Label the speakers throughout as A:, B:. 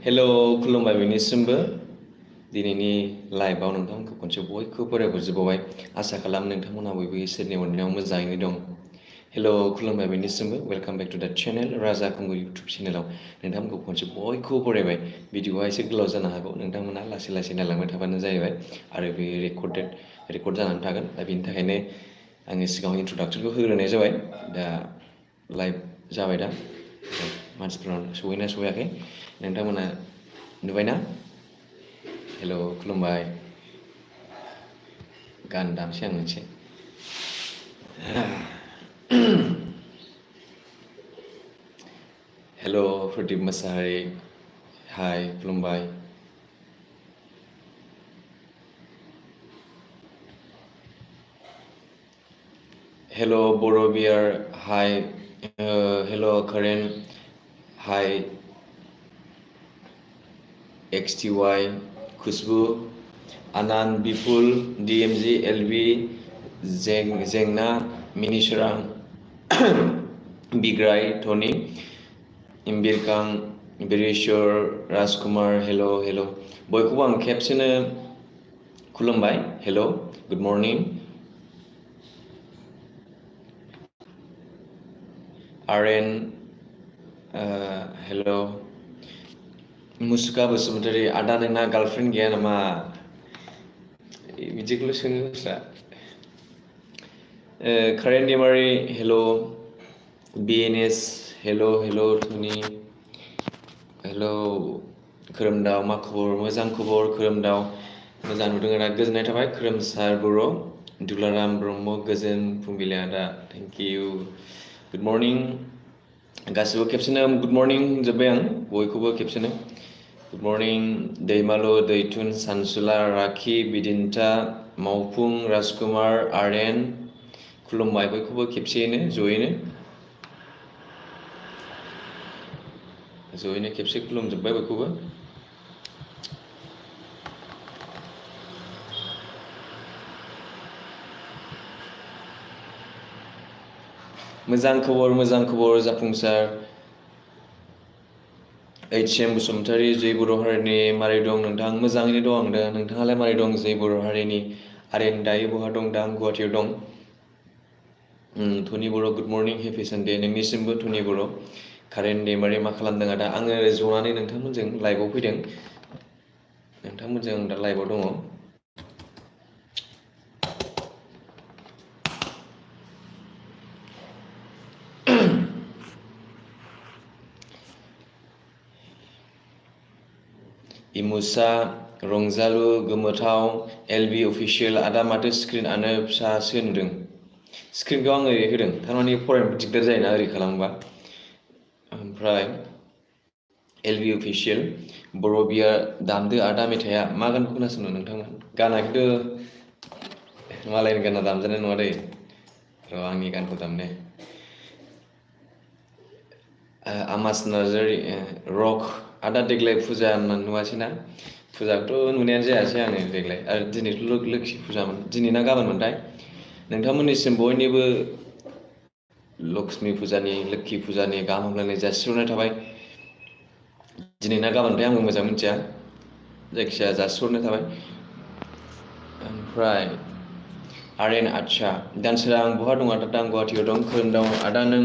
A: हेल' खुलुमबाय बेनिसिमबो दिनैनि लाइभआव नोंथांमोनखौ खनसे बयखौबो बरायहरजोबबाय आसा खालाम नोंथांमोना बयबो इसोरनि अननायाव मोजाङैनो दं। हेल' खुलुमबाय बेनिसिमबो वेलकाम बेक टु दा चेनेल राजा खुंगुर इउटुब चेनेलाव नोंथांमोनखौ खनसे बयखौबो बरायबाय। भिडिअआ एसे गोलाव जानो हागौ नोंथांमोना लासै लासै नायलांबाय थाबानो जाहैबाय आरो बे रेकर्ड जानानै थागोन दा बेनि थाखायनो आङो सिगाङाव इन्ट्र'डाक्सनखौ होग्रोनाय जाबाय। दा लाइभ जाबाय दा मानसिफ्रा सहैना सहैयाखै नोंथांमोना नुबायना? हेल' खुलुमबाय गान दामसै आं मोनसे हेल' प्रदिप मोसाहारि हाय खुलुमबाय। हेल' बर' बियार हाय हेल' कारेन हाय XTY खुसबु आनान बिपुल DMG LB जेंना मिनिसोरां बिग्राय टनि इमबिरकां बिरेस्वर राजकुमार हेल' बयखौबो आं खेबसेनो खुलुमबाय। हेल' गुड मर्निं आर्यन हेल' मुसुखा बसुमतारी आदा नोंना गार्लफ्रेन्ड गैया नामा? बिदिखौल' सोङो दस्रा कारेन दैमारि हेल' BNS हेल' टनि हेल' खोरोमदाव मा खबर? मोजां खबर खोरोमदाव मोजां नुदों आदा गोजोननाय थाबाय खोरोमसार बर' दुलाराम ब्रह्म गोजोन फुंबिलि आदा थेंक इउ गुड मर्निं गासिबो खेबसेनो गुड मर्निं होनजोब्बाय आं बयखौबो खेबसेनो गुड मर्निं दैमालु दैथुन सानसुला राखि बिदिन्था मावफुं राजकुमार आर्यन खुलुमबाय बयखौबो खेबसेयैनो जयैनो खेबसे खुलुमजोब्बाय बयखौबो। मोजां खबर जाफुंसार HM बसुमतारी जै बर' हारिनि मारै दं नोंथां? मोजाङैनो दं आं दा नोंथाङालाय मारै दं जै बर' हारिनि? आर्यन दायो बहा दं? दा आं गुवाहाटियाव दं। टनि बर' गुड मर्निं हेपि सानडे नोंनिसिमबो टनि बर' कारेन दैमारि मा खालामदों आदा? आङो जनानै नोंथांमोनजों लाइभआव फैदों नोंथांमोनजों दा लाइभआव दङ। इमुसा रंजालु गोमोथाव LB अफिसियेल आदा माथो स्क्रिनआनो फिसासो नुदों? स्क्रिनखौ आं ओरै होदों थारमाने फरायनो दिगदार जायोना ओरै खालामोबा। ओमफ्राय LB अफिसियेल बर' बियार दामदो आदा मेथाइआ मा गानखौ खोनासंनो नोंथांमोन? गाना खिन्थु मालायनि गाना दामजानाय नङा दै र' आंनि गानखौ दामनो आमास नार्जारि रक आदा देग्लाय फुजा नुवासैना? फुजाखौथ' नुनायानो जायासै आङो देग्लाय आरो दिनैथ' लोखि फुजामोन दिनै ना गाबोनमोनथाय? नोंथांमोननिसिम बयनिबो लक्ष्मि फुजानि लोखि फुजानि गाहाम हामलायनाय जासिहरनाय थाबाय। दिनै ना गाबोनथाय आंबो मोजां मिथिया जायखिजाया जासिहरनाय थाबाय। ओमफ्राय आर्यन आदसा दानसोरां आं बहा दं आदा? दा आं गुवाहाटियाव दं। खोरोमदाव आदा नों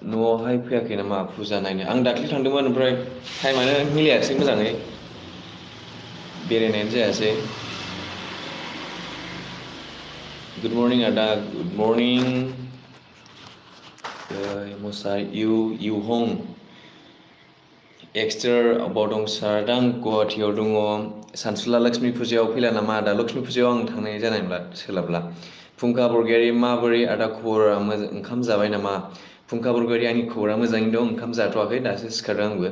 A: न'आवहाय फैयाखै नामा फुजा नायनो? आं दाख्लै थांदोंमोन ओमफ्राय टाइमानो मिलायासै मोजाङै बेरायनायानो जायासै। गुड मर्निं आदा गुड मर्निं इउहं एक्सटार अबाव दं सार? दा आं गुवाहाटियाव दङ। सानसुला लक्ष्मि फुजायाव फैला नामा आदा? लक्ष्मि फुजायाव आं थांनाय जानाय नंला सोलाबला। फुंखा बरगयारि माबोरै आदा खबरा? ओंखाम जाबाय नामा? फुंखा बरगयारि आंनि खबरा मोजाङैनो दं ओंखाम जाथ'वाखै दासो सिखारदों आंबो।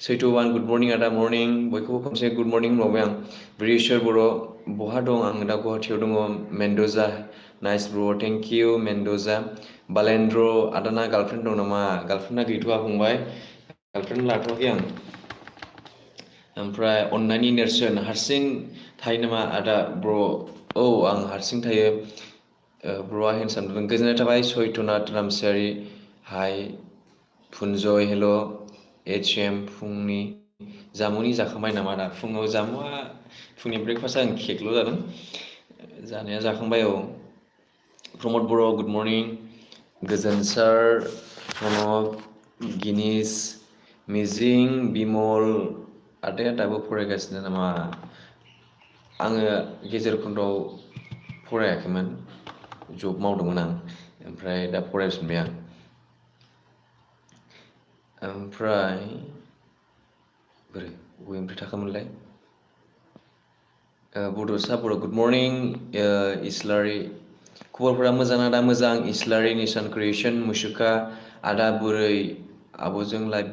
A: सैथ'वान गुड मर्निं आदा मर्निं बयखौबो खनसे गुड मर्निं होनबावबाय आं। ब्रिसर बर' बहा दं? आं दा गुवाहाटियाव दङ। मेन्ड'जा नाइस ब्र' थेंक इउ मेन्ड'जा बालेन्द्र आदाना गार्लफ्रेन्ड दं नामा? गार्लफ्रेन्डआ गैथ'वा फंबाय गार्लफ्रेन्ड लाथ'वाखै आं। ओमफ्राय अननायनि नेरसोन हारसिं थायो नामा आदा ब्र'? औ आं हारसिं थायो। ब्र'आ हेन्डसाम नुदों गोजोननाय थाबाय। सयतनाथ रामसियारि हाय फुनजय हेल' HM फुंनि जामुंनि जाखांबाय नामा दा फुङाव जामुआ फुंनि ब्रेकफास्टआ आं केकल' जादों जानाया जाखांबाय औ प्रमद बर' गुड मर्निं गोजोन सार प्रनब गिनिस मिजिं बिमल आदाया दाबो फरायगासिनो नामा आङो गेजेर खन्द'आव फरायाखैमोन जब मावदोंमोन आं ओमफ्राय दा फरायफिनबाय आं ओमफ्राय बोरै बबेनिफ्राय थाखामोनलाय बड'सा बर' गुड मर्निं इस्लारि खबरफोरा मोजां ना दा मोजां इस्लारि निसान क्रिएसन मुसुखा आदा बोरै आब'जों लाइभ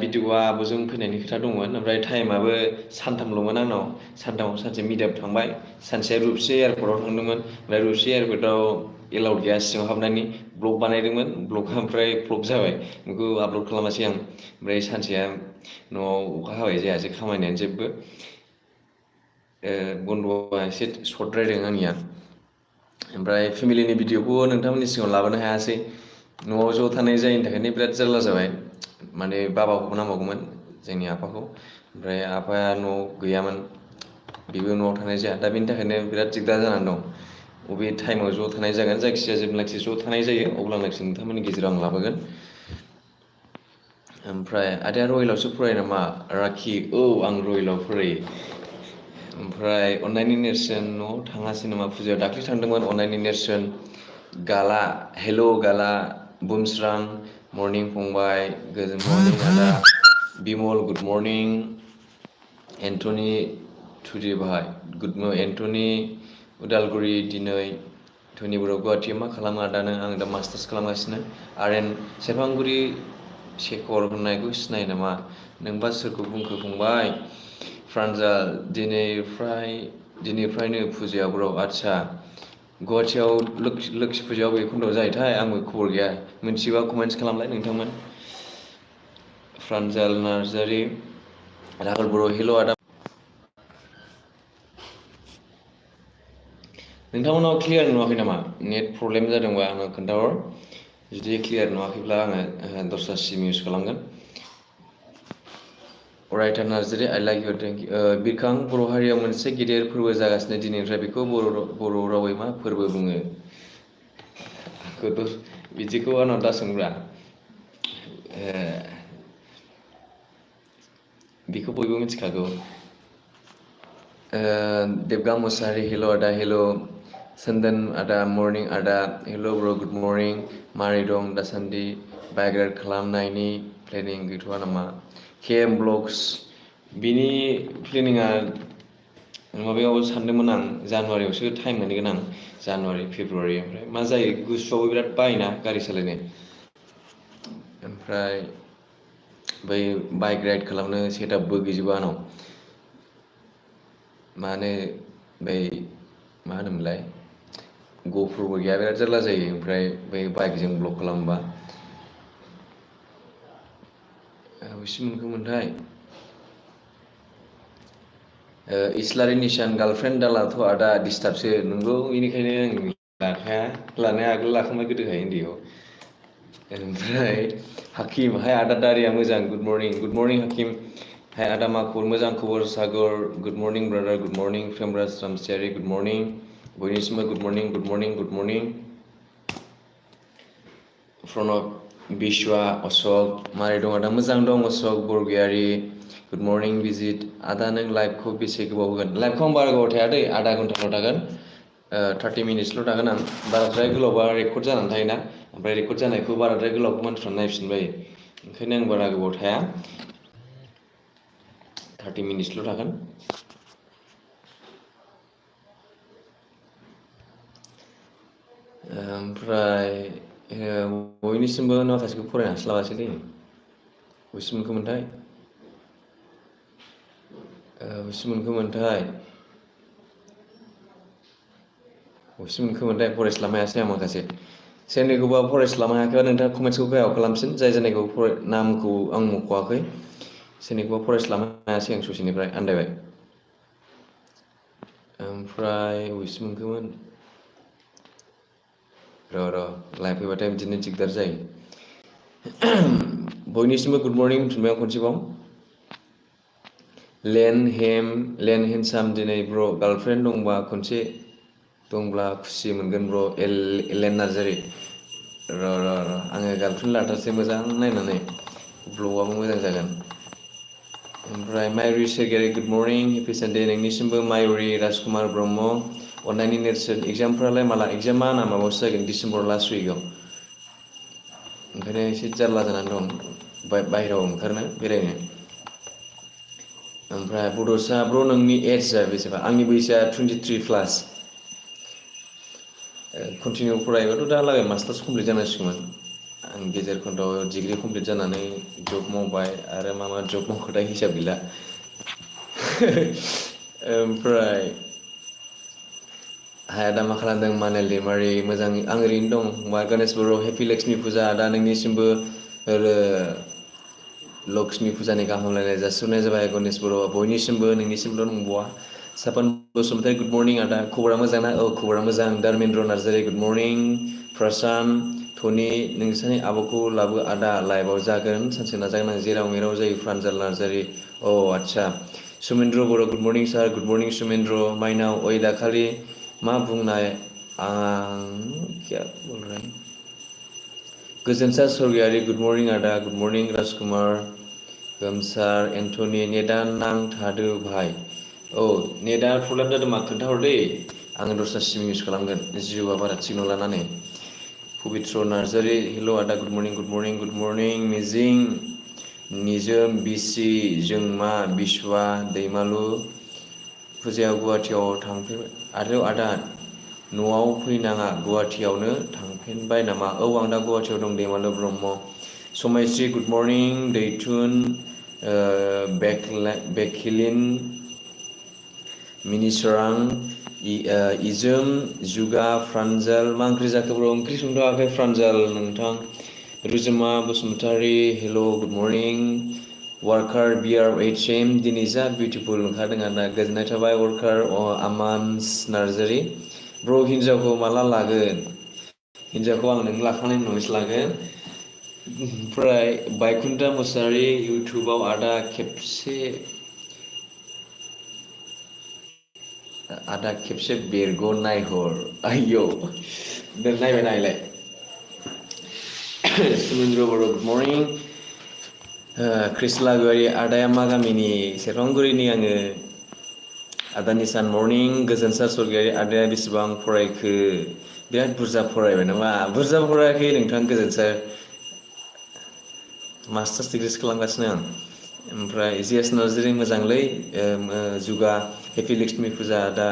A: भिडिअ'आ आब'जों फैनायनि खोथा दंमोन ओमफ्राय टाइमाबो सानथामल'मोन आंनाव सानथामाव सानसे मिडियाम थांबाय सानसेया रुपसि एयारपर्टआव थांदोंमोन ओमफ्राय रुपसि एयारपर्टआव एलाउड गैया सिङाव हाबनायनि ब्लग बानायदोंमोन ब्लगआ ओमफ्राय फ्लप जाबाय बेखौ आपल'ड खालामासै आं ओमफ्राय सानसेया न'आव अखा हाबाय जायासै खामानियानो जेबो बन्द'आ एसे सर्टद्रायदों आंनिया ओमफ्राय फेमिलिनि भिडिअ'खौ नोंथांमोननि सिगाङाव लाबोनो हायासै न'आव ज' थानाय जायैनि थाखायनो बिराद जारला जाबाय माने बाबाखौबो नांबावगौमोन जोंनि आफाखौ ओमफ्राय आफाया न'आव गैयामोन बेबो न'आव थानाय जाया दा बेनि थाखायनो बिराद दिगदार जानानै दं बबे टाइमाव ज' थानाय जागोन जायखिजाया जेब्लानाखि ज' थानाय जायो अब्लानाखि नोंथांमोननि गेजेराव आं लाबोगोन ओमफ्राय आदाया रयेलावसो फरायो नामा राखि औ आं रयेलाव फरायो ओमफ्राय अन्नायनि नेरसोन न'आव थाङासै नामा फुजायाव दाख्लै थांदोंमोन अन्नायनि नेरसोन गाला हेल' गाला बुमस्रां मर्निं फंबाय गोजोन मर्निं आदा बिमल गुड मर्निं एन्टनि थुरि भाइ एन्टनि उदालगुरि दिनै धनि बर' गुवाहाटीयाव मा खालामो आदा नों आं दा मास्टार्स खालामगासिनो आर्यन सेरफांगुरि शेखर होननायखौ सिनायो नामा नोंबा सोरखौ बुंखो फंबाय प्रान्जाल दिनैफ्रायनो फुजायाव ब्र' आदसा गुवाहाटीयाव लोक्षि फुजायाव बबे खन्द'आव जायोथाय आंबो खबर गैया मिथिबा कमेन्टस खालामलाय नोंथांमोन प्रान्जाल नार्जारि राहुल बर' हेल' आदा नोंथांमोनाव क्लियार नुवाखै नामा नेट प्रब्लेम जादोंबा आंनो खोन्थाहर जुदि क्लियार नुवाखैब्ला आङो दस्रा सिम इउज खालामगोन अरायथा Narzary I like your thank you Birkhang Boro' हारियाव मोनसे गिदिर फोरबो जागासिनो दिनैनिफ्राय बेखौ बर' रावै मा फोरबो बुङो बिदिखौ आंनाव दा सोंब्रा बेखौ बयबो मिथिखागौ देबगा मुसाहारि हेल' आदा हेल' सोन्दोन आदा मर्निं आदा हेल' ब्र' गुड मर्निं मारै दं दासान्दि बायग्रेड खालामनायनि प्लेनिं गैथ'वा नामा केएम ब्लग्स बिनि प्लेनिंआ माबायाव सानदोंमोन आं जानुवारियावसो टाइम मोनहैगोन आं जानुवारि फेब्रुवारि ओमफ्राय मा जायो गुसुआवबो बिराद बायोना गारि सालायनो ओमफ्राय बै बाइक राइड खालामनो सेटआपबो गैजोबा आंनाव माने बै मा होनोमोनलाय ग'प्र'बो गैया बिराद जारला जायो ओमफ्राय बै बाइकजों ब्लग खालामोबा अबेसिम मोनखोमोनथाय इस्लारि निसान गार्लफ्रेन्ड दा लाथ' आदा डिस्टार्बसो नंगौ बेनिखायनो आं लाखाया लानाया आगोल लाखांबाय गोदोहाय उन्दैयाव ओमफ्राय हाकिम हाय आदा दारिया मोजां गुड मर्निं हाकिम हाय आदा मा खबर मोजां खबर Sagar good morning brother good morning Phemraj Ramchiary good morning बयनिसिमबो गुड मर्निं प्रणब बिश्वा अशक मारै दं आदा मोजां दं Ashok Borgoyary good morning visit आदा नों लाइभखौ बेसे गोबाव होगोन लाइभखौ आं बारा गोबाव थाया दै आधा घन्टाल' थागोन 30 मिनिट्सल' थागोन आं बाराद्राय गोलावबा रेकर्ड जानानै थायोना ओमफ्राय रेकर्ड जानायखौ बाराद्राय गोलावखौ मानसिफ्रा नायफिनबायो ओंखायनो आं बारा गोबाव थाया 30 मिनिट्सल' थागोन ओमफ्राय बयनिसिमबो माखासेखौ फरायनो हास्लाबासैलै बबेसिम मोनखोमोनथाय फरायस्लाबनो हायासै आं माखासे सोरनिखौबा फरायस्लाबनो हायाखैबा नोंथाङा कमेन्ट्सखौ गाहायाव खालामफिन जाय जायनिखौ नामखौ आं मख'वाखै सोरनिखौबा फरायस्लाबनो हायासै आं ससेनिफ्राय आन्दायबाय ओमफ्राय बबेसिम मोनखोमोन र' लाइभ फैबाथाय बिदिनो दिगदार जायो बयनिसिमबो गुड मर्निं होनफिनबाय आं खनसेबाव लेन हेन्डसाम दिनै ब्र गार्लफ्रेन्ड दंबा खनसे दंब्ला खुसि मोनगोन ब्र एलेन नार्जारि र' आङो गार्लफ्रेन्ड लाथारसै मोजां नायनानै ब्लगआबो मोजां जागोन। ओमफ्राय मायुरि सेरगियारि गुड मर्निं हेपि सानडे नोंनिसिमबो मायुरि राजकुमार ब्रह्म अननायनि नेरसोन एग्जामफ्रालाय माला एग्जामा आंना माबायावसो जागोन डिसेम्बर लास्ट उइकआव ओंखायनो एसे जारला जानानै दं बाहेरायाव ओंखारनो बेरायनो। ओमफ्राय बड'सा ब्र नोंनि एजआ बेसेबां आंनि बैसोआ 23+। कन्टिनिउ फरायोबाथ' दालागै मास्टार्स कमप्लिट जानांसिगौमोन। आं गेजेर खन्दआव डिग्रि कमप्लिट जानानै जब मावबाय आरो मा जब मावखोथाय हिसाब गैला। ओमफ्राय आदा मा खालामदों मानेल दैमारि मोजां आं ओरैनो दं। मा गणेश बर' हेपि लक्ष्मि फुजा दा नोंनिसिमबो लक्ष्मि फुजानि गाहाम हामलायनाय जासिहरनाय जाबाय गणेश बर' बयनिसिमबो नोंनिसिमल' नंबावा। सापान बसुमतारी गुड मर्निं आदा खबरा मोजां ना? औ खबरा मोजां। धर्मेन्द्र नार्जारि गुड मर्निं प्रशान्त टनि नोंसानि आब'खौ लाबो आदा लाइभआव जागोन सानसे नाजागोन आं जेराव मेराव जायो प्रान्जल नार्जारि औ आदसा सुमेन्द्र बर' गुड मर्निं सार गुड मर्निं सुमेन्द्र माइनाव ओइ दाखालि मा बुंनाय आं क्या बोल रहा है गोजोनसार स्वर्गियारि गुड मर्निं आदा गुड मर्निं राजकुमार गोमसार एन्टनि नेटआ नांथादो भाइ औ नेटआ प्रब्लेम जादों मा खोन्थाहर दै आङो दस्रा सिम इउज खालामगोन जिअ'आ बारा थिग नंला ना नै पबित्र नार्जारि हेल' आदा गुड मर्निं मिजिं निजोम बिसि जोंमा बिस्वा दैमालु फुजायाव गुवाहाटियाव थांफेरबाय आरो आदा न'आव फैनाङा गुवाहाटियावनो थांफिनबाय नामा? औ आं दा गुवाहाटियाव दं दैमालु ब्रह्म समायस्रि गुड मर्निं दैथुन बेकिलिन मिनिसोरां इजोम जुगा प्रान्जल मा ओंख्रि जाखो ब्र? ओंख्रि संथ'वाखै प्रान्जल नोंथां। रुजुमा बसुमतारी हेल' गुड मर्निं वार्कार BR8M दिनै जा बिउटिफुल ओंखारदों आरोना गोजोननाय थाबाय वार्कार आमान्स नार्जारि ब्र हिन्जावखौ माला लागोन? हिन्जावखौ आं नों लाखांनायनि उनावसो लागोन। ओमफ्राय बायकुन्था मुसाहारि इउटुबाव आदा खेबसे बेरग' नायहर आयौ नायबाय नायलाय सुमेन्द्र बर' गुड मर्निं कृष्णा गयारि आदाया मा गामिनि? सेरफांगुरिनि आङो। आदा निसान मर्निं गोजोन सार स्वर्गियारि आदाया बेसेबां फरायखो? बिराद बुरजा फरायबाय नामा? बुरजा फरायाखै नोंथां गोजोन सार मास्टार्स डिग्रिसो खालामगासिनो आं। ओमफ्राय जिएस नार्जारि मोजांलै जुगा हेपि लक्ष्मि फुजा दा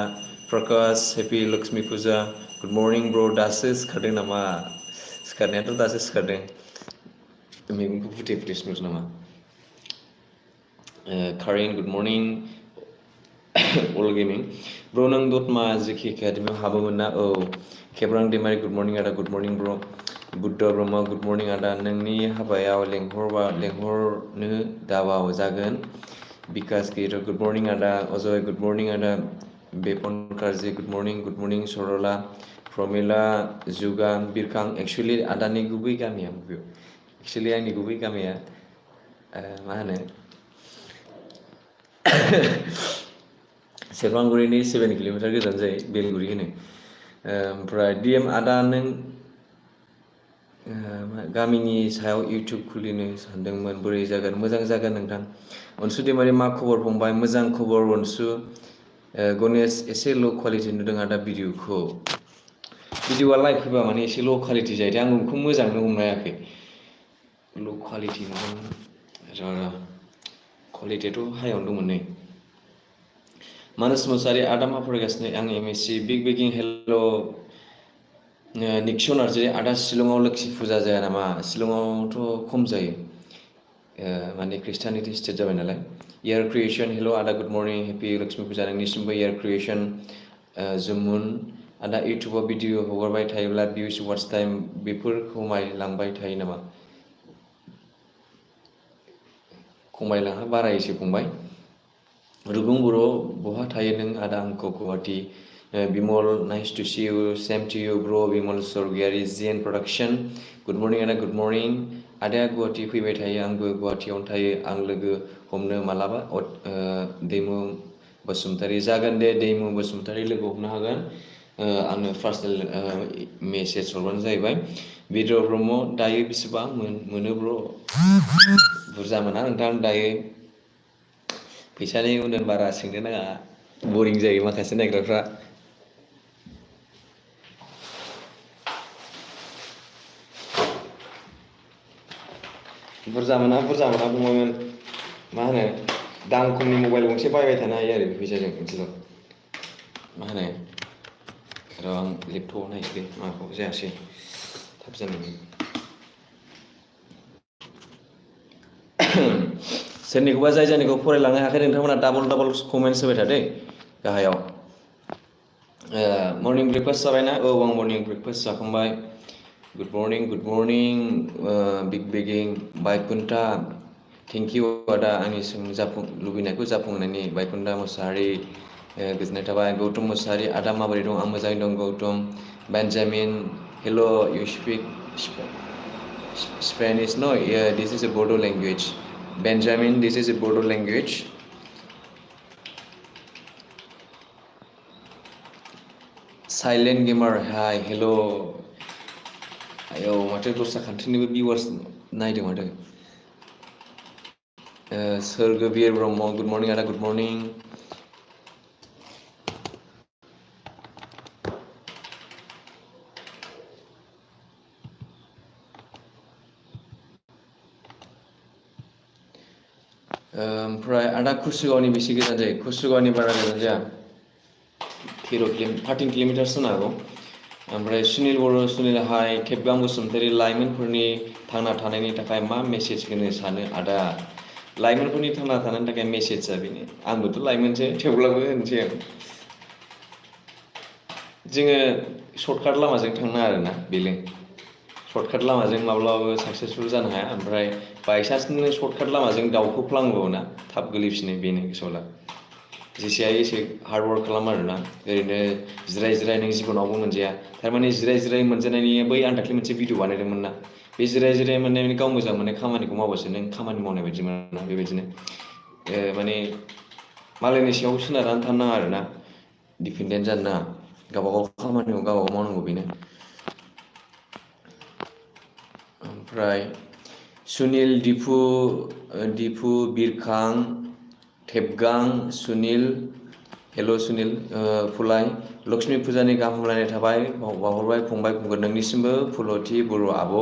A: प्रकास हेपि लक्ष्मि फुजा गुड मर्निं ब्र दासो सिखारदों नामा? सिखारनायाथ' दासो सिखारदों मैगंखौ फुटे संदों नामा? कारेन गुड मर्निं अल गेमिं ब्र नों दतमा जिके एकाडेमियाव हाबोमोन ना? औ खेब्रां दैमारि गुड मर्निं आदा गुड मर्निं ब्र बुद्ध ब्रह्म गुड मर्निं आदा नोंनि हाबायाव लेंहरनो दाबाव जागोन। बिकास गिर गुड मर्निं आदा अजय गुड मर्निं आदा बेपन कार्जि गुड मर्निं सरला प्रमिला जुगा बिरखां एक्सुवेलि आदानि गुबै गामिया बबेयाव? एक्सुवेलि आंनि गुबै गामिया मा होनो सेरफांगुरिनि 7 किल'मिटार गोजान जायो बेलगुरि होनो। ओमफ्राय डिएम आदा नों गामिनि सायाव इउटुब खुलिनो सानदोंमोन बोरै जागोन? मोजां जागोन नोंथां। अनसु दैमारि मा खबर फंबाय? मोजां खबर अनसु। गणेश एसे ल' कुवालिटि नुदों आदा भिडिअ'आ लाइभ फैबा माने एसे ल' कुवालिटि जायो आं बेखौ मोजाङैनो हमनो हायाखै ल' कुवालिटि नुदों र' कुवालिटियाथ' हाइआवनो दंमोन नै मानस मुसाहारि आदा मा फरायगासिनो? आं MSc बिग बेगिं हेल' निक्स नार्जारि आदा शिलंआव लोक्षि फुजा जाया नामा? शिलंआवथ' खम जायो माने ख्रिस्टानिटि स्टेट जाबाय नालाय। इयार क्रिएसन हेल' आदा गुड मर्निं हेपि लक्ष्मि फुजा नोंनिसिमबो इयार क्रिएसन जुमुन आदा इउटुबाव भिडिअ हगारबाय थायोब्ला भिउस वाच टाइम बेफोर खमायलांबाय थायो नामा? खमायलाङा बारायोसो फंबाय। रुबुं बर' बहा थायो नों? आदा आंखौ Guwahati. Bimal nice to see you same to you bro Bimal Swargiary GN production good morning आदा गुड मर्निं आदाया गुवाहाटि फैबाय थायो आंबो गुवाहाटियावनो थायो आं लोगो हमनो मालाबा दैमु बसुमतारी जागोन दे दैमु बसुमतारी लोगो हमनो हागोन आंनो पार्सनेल मेसेज हरबानो जाहैबाय बिद्र ब्रह्म दायो बेसेबां मोनो ब्र बुरजा मोना नोंथां दायो फैसानि उनाव बारा सोंनो नाङा बरिं जायो माखासे नायग्राफ्रा बुरजा मोना बुंबायमोन मा होनो दाम खमनि मबाइल गंसे बायबाय थानो हायो आरो फैसाजों मोनसेल' मा होनो र' आं लेपटपआव नायसै माबाखौ जायासै थाब जानायनि सोरनिखौबा जाय जायनिखौ फरायलांनो हायाखै नोंथांमोना डाबल कमेन्ट्स होबाय थादो गाहायाव मर्निं ब्रेकफास्ट जाबायना औ आं मर्निं ब्रेकफास्ट जाखांबाय गुड मर्निं बिग बेगिं बायकुन्टा थेंक इउ आदा आंनि लुबैनायखौ जाफुंहोनायनि बायकुन्टा मोसाहारि गोजोननाय थाबाय गौतम मोसाहारि आदा माबोरै दं आं मोजाङै दं Gautam Benjamin hello' you speak Spanish? No, yeah, this is a Bodo language. Benjamin, this is a Bodo language. Silent gamer, hi, hello. Ayo, माथो दस्रा कान्ट्रिनिबो भिउवार्स नायदों माथो सोरगोबिर ब्रह्म गुड मर्निं आदा गुड मर्निं ओमफ्राय आदा कुसुगावनि बेसे गोजान जायो कुसुगावनि बारा गोजान जाया 13 किल'मिटारसो जानो हागौ ओमफ्राय सुनिल बर' सुनिल हाय खेबगां बसुमतारी लाइमोनफोरनि थांना थानायनि थाखाय मा मेसेज होनो सानो आदा लाइमोनफोरनि थांना थानायनि थाखाय मेसेजआ बेनो आंबोथ' लाइमोनसो थेवब्लाबो होनसै आं जोङो सर्टकाट लामाजों थांनो आरोना बेनो सर्टकाट लामाजों माब्लाबाबो साक्सेसफुल जानो हाया ओमफ्राय बायसान्स नों सर्टकाट लामाजों दाउखोफ्लाङोना थाब गोलैफिनो बेनो गोसोआव ला जेसे हायो एसे हार्डवर्क खालाम आरोना ओरैनो जिराय नों जिबनावबो मोनजाया थारमाने जिराय मोनजानायनि बै आं दाख्लै मोनसे भिडिअ बानायदोंमोन ना बे जिराय मोननाय गाव मोजां मोननाय खामानिखौ मावबासो नों खामानि मावनाय बायदि मोना बेबायदिनो माने मालायनि सायाव सोनारनानै थानो नाङा आरोना डिपेन्डेन्ट जानो नाङा गावबागाव खामानिखौ गावबागाव मावनांगौ बेनो ओमफ्राय सुनिल दिफु बिरखां थेबगां सुनिल हेल' सुनिल फुलाय लक्ष्मी फुजानि गाहाम हामलायनाय थाबाय बावहरबाय फंबाय नोंनिसिमबो फुलथि बर' आब'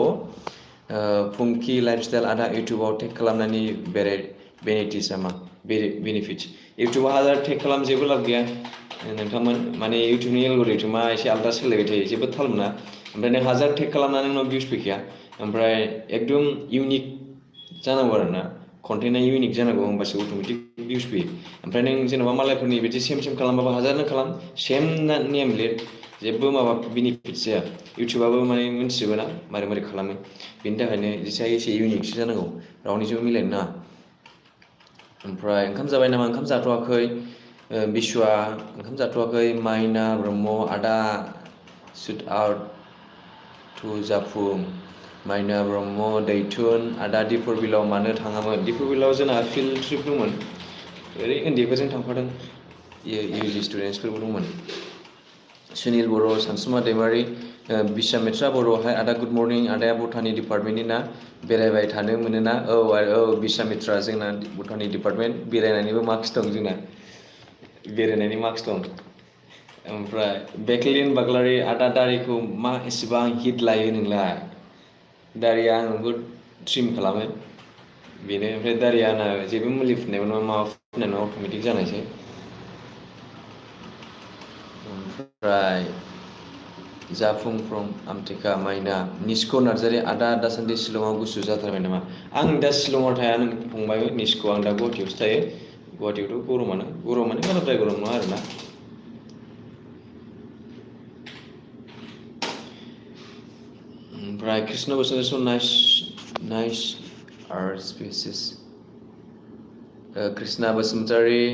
A: फुंखि लाइफस्टाइल आदा इउटुबाव टेग खालामनायनि बेनिफिट्सआ मा बेनिफिट्स इउटुबाव हाजार टेग खालाम जेबो लाब गैया नोंथांमोन माने इउटुबनि एलगरिथमा एसे आलादा सोलायबाय थायो जेबो थाल मोना ओमफ्राय नों हाजार टेग खालामनानै नोंनाव भिउस फैखाया ओमफ्राय एकदम इउनिक जानांगौ आरोना कन्टेन्टआ इउनिक जानांगौ होमबासो अट'मेटिक भिउस फैयो ओमफ्राय नों जेनेबा मालायफोरनि बिदि सेम खालामबाबो हाजारनो खालाम सेम नेम लिर जेबो माबा बेनिफिट्स जाया इउटुबाबो माने मिन्थिजोबो ना मारै खालामो बेनि थाखायनो जेसे हायो एसे इउनिकसो जानांगौ रावनिजोंबो मिलायनो नाङा ओमफ्राय ओंखाम जाबाय नामा ओंखाम जाथ'वाखै बिशुआ ओंखाम जाथ'वाखै माइना ब्रह्म आदा सुट आउट टु जाफुं माइना ब्रह्म दैथुन आदा दिपुर बिलाव मानो थाङामोन दिपुर बिलाव जोंना फिल्ड ट्रिप दंमोन ओरै उन्दैफोरजों थांफादों इउजि स्टुडेन्टसफोरबो दंमोन सुनिल बर' सानसुमा दैमारि बिश्वामित्रा बर'हाय आदा गुड मर्निं आदाया बटानि डिपार्टमेन्टनि ना बेरायबाय थानो मोनोना औ बिश्वामित्रा जोंना बटानि डिपार्टमेन्ट बेरायनायनिबो मार्क्स दं जोंना बेरायनायनि मार्क्स दं ओमफ्राय बेकलिन बाग्लारि आदा दारिखौ मा एसेबां हिट लायो नोंलाय दारिया आं नोंखौ ट्रिम खालामो बेनो ओमफ्राय दारिया आंना जेबो मुलि फुननायबो नङा माबा फुननाय नङा अट'मेटिक जानायसै ओमफ्राय जाफुं फ्रम आमटेका माइना निस्क' नार्जारि आदा दासान्दि शिलंआव गुसु जाथारबाय नामा आं दा शिलंआव थाया नों फंबाय निस्क' आं दा गुवाहाटियावसो थायो गुवाहाटियावथ' गरमानो बाराद्राय गरम नङा आरोना ओमफ्राय Krishna Basumatary nice art spaces Krishna Basumatary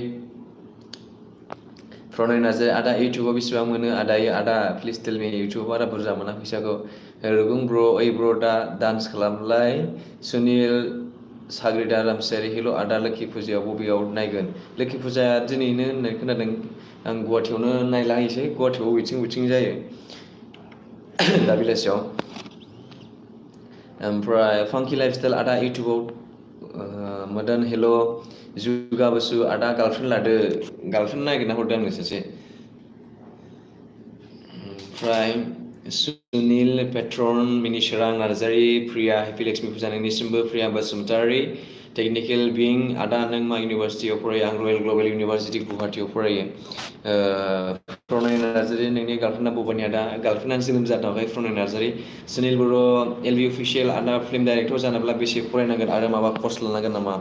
A: Pranay Narzary आदा इउटुबाव बेसेबां मोनो आदा प्लिज टेल मी इउटुबाव बारा बुरजा मोना फैसाखौ रुगुं ब्र ओइ ब्र दा डान्स खालामलाय सुनिल साग्रिदा रामसियारि हेल' आदा लोखि फुजायाव बबेयाव नायगोन लोखि फुजाया दिनैनो होननाय खोनादों आं गुवाहाटियावनो नायलाहैसै गुवाहाटियाव बबेथिं जायो दा बेलासियाव ओमफ्राय फांकि लाइफस्टाइल आदा इउटुबाव मदन हेल' जुगा बसु आदा गार्लफ्रेन्ड लादो गार्लफ्रेन्ड नागिरना हरदों आंनो सासे ओमफ्राय सुनिल पेट्रन मिनिसोरां नार्जारि प्रिया हेपि लक्ष्मी फुजा नोंनिसिमबो प्रिया बसुमतारि टेक्निकेल बिं आदा नों मा इउनिभारसिटियाव फरायो आं रयेल ग्लबेल इउनिभारसिटि गुवाहाटियाव फरायो प्रनय नार्जारि नोंनि गार्लफ्रेन्डआ बबेनि आदा गार्लफ्रेन्डआ जोनोम जाथ'वाखै प्रनय नार्जारि सुनिल बर' एलबि अफिसियेल आदा फिल्म डाइरेक्टर जानोब्ला बेसे फरायनांगोन आरो माबा कर्स लानांगोन नामा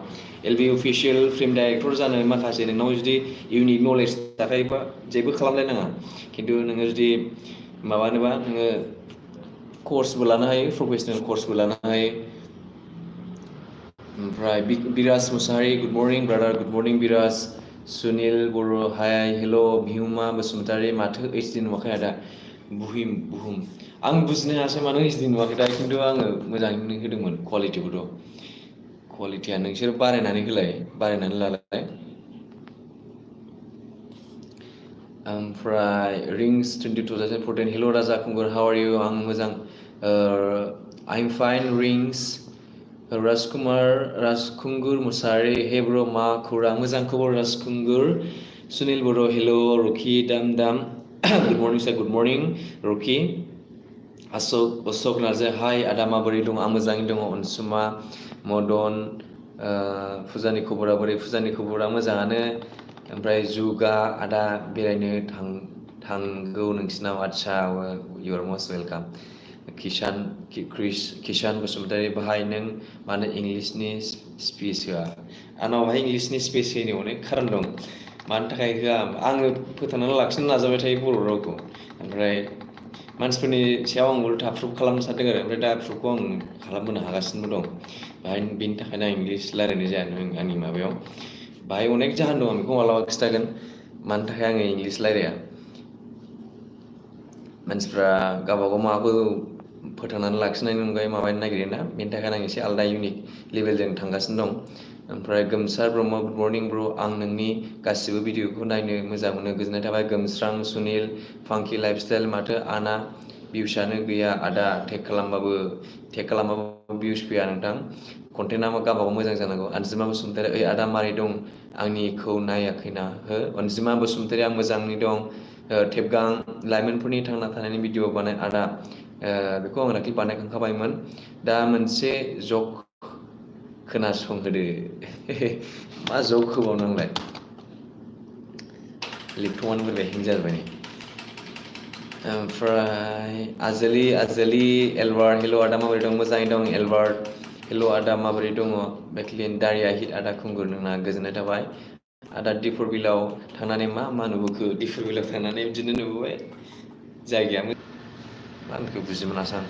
A: एलबि अफिसियेल फिल्म डाइरेक्टर जानो माखासे नोंनाव जुदि इउनिक नलेज थाखायोबा जेबो खालामलायनाङा खिन्थु नोङो जुदि माबानोबा नोङो कर्सबो लानो हायो प्रफेसनेल कर्सबो लानो हायो ओमफ्राय Biraj Mushahary good morning brother good morning Biraj Sunil Boro' hi hello' बिहुमा Basumatary माथो ओइसडि नुवाखै आदा बुहुम आं बुजिनो हायासै मानो ओइसडि नुवाखै दा खिन्थु आङो मोजाङैनो होदोंमोन क्वालिटिया नोंसोर बारायनानै होलाय बारायनानै लालाय ओमफ्राय रिंस 22,014 हेल' राजा खुंगुर हाउ आर इउ आं मोजां आइ एम फाइन रिंस राजखुंगुर मुसाहारि हे ब्र मा खौरां मोजां खबर राजखुंगुर सुनिल बर' हेल' रकि दाम गुड मर्निं सार गुड मर्निं रकि अशोक नार्जारि हाय आदा माबोरै दं आं मोजाङै दङ अनसुमा मदन फुजानि खबरा बोरै फुजानि खबरा मोजाङानो ओमफ्राय जुगा आदा बेरायनो थांगौ नोंसिनाव आदसा इउ आर मस्ट वेलकाम किसान बसुमतारि बाहाय नों मानो इंलिशनि स्पिच होआ आंनावहाय इंलिशनि स्पिच होनो अनेक खारन दं मानि थाखाय होआ आङो फोथांनानै लाखिनो नाजाबाय थायो बर' रावखौ ओमफ्राय मानसिफोरनि सायाव आं उल्था प्रुफ खालामनो सानदों आरो ओमफ्राय दा प्रुफखौ आं खालामबोनो हागासिनो दं बाहाय बेनि थाखायनो आं इंलिश रायलायनाय जाया आंनि माबायाव बाहाय अनेक जाहोन दं आं बेखौ मालाबा खिथागोन मानि थाखाय आङो इंलिश रायलाया मानसिफ्रा गावबागाव माबाखौ फोथांनानै लाखिनायनि अनगायै माबानो नागिरोना बेनि थाखायनो आं एसे आलादा इउनिक लेभेलजों थांगासिनो दं ओमफ्राय गोमसार ब्रह्म गुड मर्निं ब्र आं नोंनि गासिबो भिडिअखौ नायनो मोजां मोनो गोजोननाय थाबाय गोमस्रां सुनिल फांकि लाइफस्टाइल माथो आना भिउसआनो गैया आदा टेग खालामबाबो भिउस फैया नोंथां कन्टेन्टआ गावबागाव मोजां जानांगौ अनजिमा बसुमतारि ओइ आदा मारै दं आंनिखौ नायाखैना हो अनजिमा बसुमतारि आं मोजाङै दं टेबगां लाइमोनफोरनि थांना थानायनि भिडिअ बानाय आदा बेखौ आं दाख्लै बानायखांखाबायमोन दा मोनसे जक खोनासंहोदो मा जक होबावनांलाय लेपटपआनो बोरैबा हें जाजोब्बाय नै ओमफ्राय आजोलि एलबार्ट हेल' आदा माबोरै दं मोजाङै दं एलबार्ट हेल' आदा माबोरै दङ बेकलिन दारिया हिट आदा खुंगुर नोंना गोजोननाय थाबाय आदा दिपर बिलाव थांनानै मा नुबोखो दिपर बिलाव थांनानै बिदिनो नुबोबाय जायगाया मा होनखो बुजि मोनासां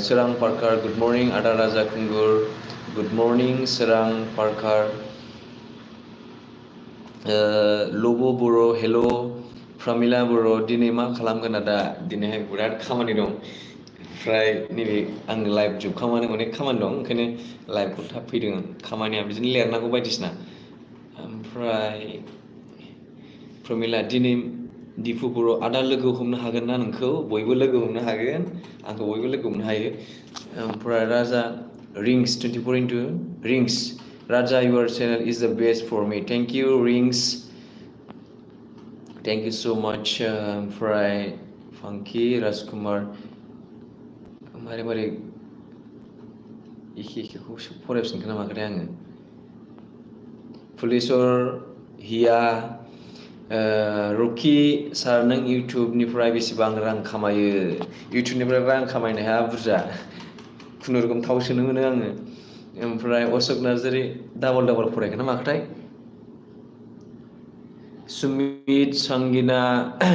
A: सोरां पार्कार गुड मर्निं आदा राजा खुंगुर गुड मर्निं सोरां पार्कार लब' बर' हेल' प्रमिला बर' दिनै मा खालामगोन आदा दिनैहाय बिराद खामानि दं ओमफ्राय नैबे आं लाइभ जोबखांबानो अनेक खामानि दं ओंखायनो लाइभखौ थाब फैदों आं खामानिया बिदिनो लिरनांगौ बायदिसिना ओमफ्राय प्रमिला दिनै दिपु बर' आदा लोगो हमनो हागोन ना नोंखौ बयबो लोगो हमनो हागोन आंखौ बयबो लोगो हमनो हायो ओमफ्राय राजा रिंस 24x रिंस राजा your channel is the best for me thank you rings thank you so much ओमफ्राय फांकि राजकुमार मारै एखेखौ फरायफिनखो ना माखोथाय आङो फुलेस्वर हिया रकि सार नों इउटुबनिफ्राय बेसेबां रां खामायो इउटुबनिफ्राय रां खामायनो हाया बुरजा खुनुरुखुम थाव सोनो मोनो आङो ओमफ्राय अशोक नार्जारि डाबल फरायखो ना माखोथाय सुमित संगिना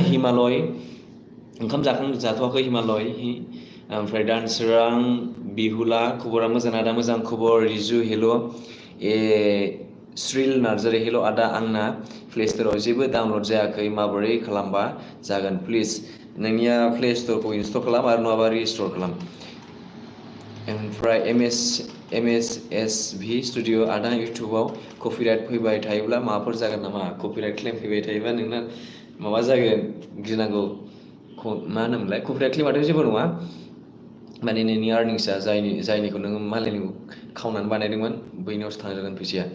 A: हिमालय ओंखाम जाथ'वाखै हिमालय ओमफ्राय दानसोरां बिहुला खबरा मोजां आदा मोजां खबर रिजु हेल' श्रील नार्जारि हेल' आदा आंना प्ले स्ट'राव जेबो डाउनलड जायाखै माबोरै खालामबा जागोन प्लिज नोंनिया प्ले स्ट'रखौ इनस्टल खालाम आरो नङाबा रिस्ट'र खालाम ओमफ्राय MSSV स्टुडिअ आदा इउटुबाव कपिराइट फैबाय थायोब्ला माबाफोर जागोन नामा कपिराइट क्लेम फैबाय थायोबा नोंना माबा जागोन गिनांगौ मा होनोमोनलाय कपिराइट क्लेमाथ' जेबो नङा माने नोंनि आर्निंसआ जायनिखौ नोङो मालायनिखौ खावनानै बानायदोंमोन बैनियावसो थांजोबगोन फैसाया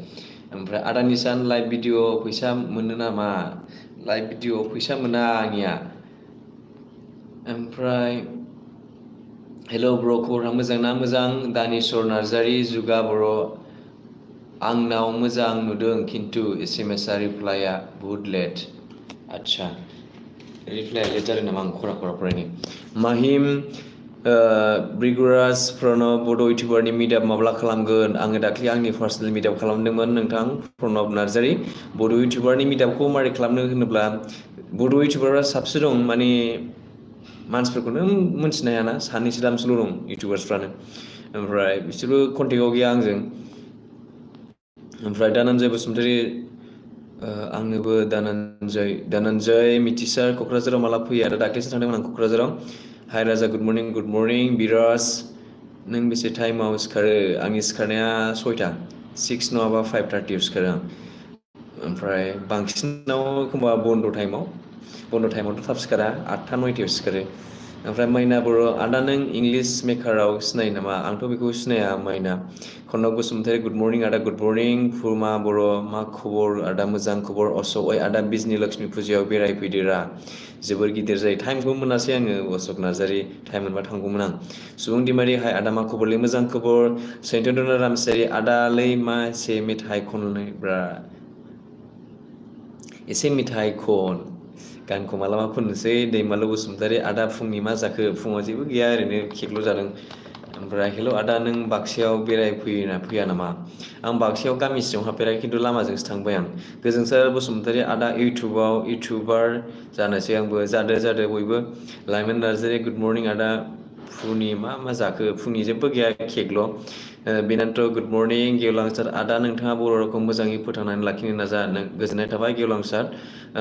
A: ओमफ्राय आदानि सान लाइभ भिडिअ फैसा मोनो नामा लाइभ भिडिअ फैसा मोना आंनिया ओमफ्राय हेल' ब्र खबरा मोजां ना मोजां दानेश्वर नार्जारि जुगा बर' आंनाव मोजां नुदों खिन्थु SMS आ रिप्लाइआ बुहुत लेट आदसा रिप्लाइआ लेट जादों नामा आं खरा फरायनो माहिम ब्रिगुराज प्रणब बड' इउटुबारनि मिटआप माब्ला खालामगोन आङो दाख्लै आंनि पार्सनेल मिटआप खालामदोंमोन नोंथां प्रणब नार्जारि बड' इउटुबारनि मिटआपखौ मारै खालामनो होनोब्ला बड' इउटुबारआ साबसे दं माने मानसिफोरखौनो मोनथिनो हायाना सानैसो दामसल' दं इउटुबार्सफ्रानो ओमफ्राय बिसोरबो कन्टेक्टआव गैया आंजों ओमफ्राय दानन्जय बसुमतारी आंनोबो दानन्जय मिथिसार क'क्राझाराव माला फैयो आरो दाख्लैसो थांदोंमोन आं क'क्राझाराव हाय राजा गुड मर्निं बिराज नों बेसे टाइमाव सिखारो आंनि सिखारनाया 6टा 6 नङाबा 5:30 सिखारो आं ओमफ्राय बांसिनाव एखमबा बन्द' टाइमावथ' थाब सिखारा 8टा 9टायाव सिखारो ओमफ्राय मैना बर' आदा नों इंलिश मेकारआव सिनायो नामा आंथ' बेखौ सिनाया मैना कनक बसुमतारी गुड मर्निं आदा गुड मर्निं फुर्मा बर' मा खबर आदा मोजां खबर अशक ओइ आदा बिजनि लक्ष्मी फुजायाव बेरायफैदोरा जोबोर गिदिर जायो टाइमखौ मोनासै आङो अशक नार्जारि टाइम मोनबा थांगौमोन आं सुबुं दिमारि हाय आदा मा खबरलै मोजां खबर सैन्थ'दना रामसियारि आदालै मा एसे मेथाइ खननोब्रा एसे मेथाइ खन गानखौ मालाबा खननोसै दैमालु बसुमतारी आदा फुंनि मा जाखो फुङाव जेबो गैया ओरैनो केकल' जादों ओमफ्राय हेल' आदा नों बाक्सायाव फैया नामा आं बाक्सायाव गामि सिङाव हाबफेराखै खिन्थु लामाजोंसो थांबाय आं गोजोनसार बसुमतारी आदा इउटुबार जानोसै आंबो जादो बयबो लाइमोन नार्जारि गुड मर्निं आदा फुंनि मा जाखो फुंनि जेबो गैया केकल' बेनान्थ गुड मर्निं गेवलां सार आदा नोंथाङा बर' रावखौ मोजाङै फोथांनानै लाखिनो नाजा गोजोननाय थाबाय गेवलां सार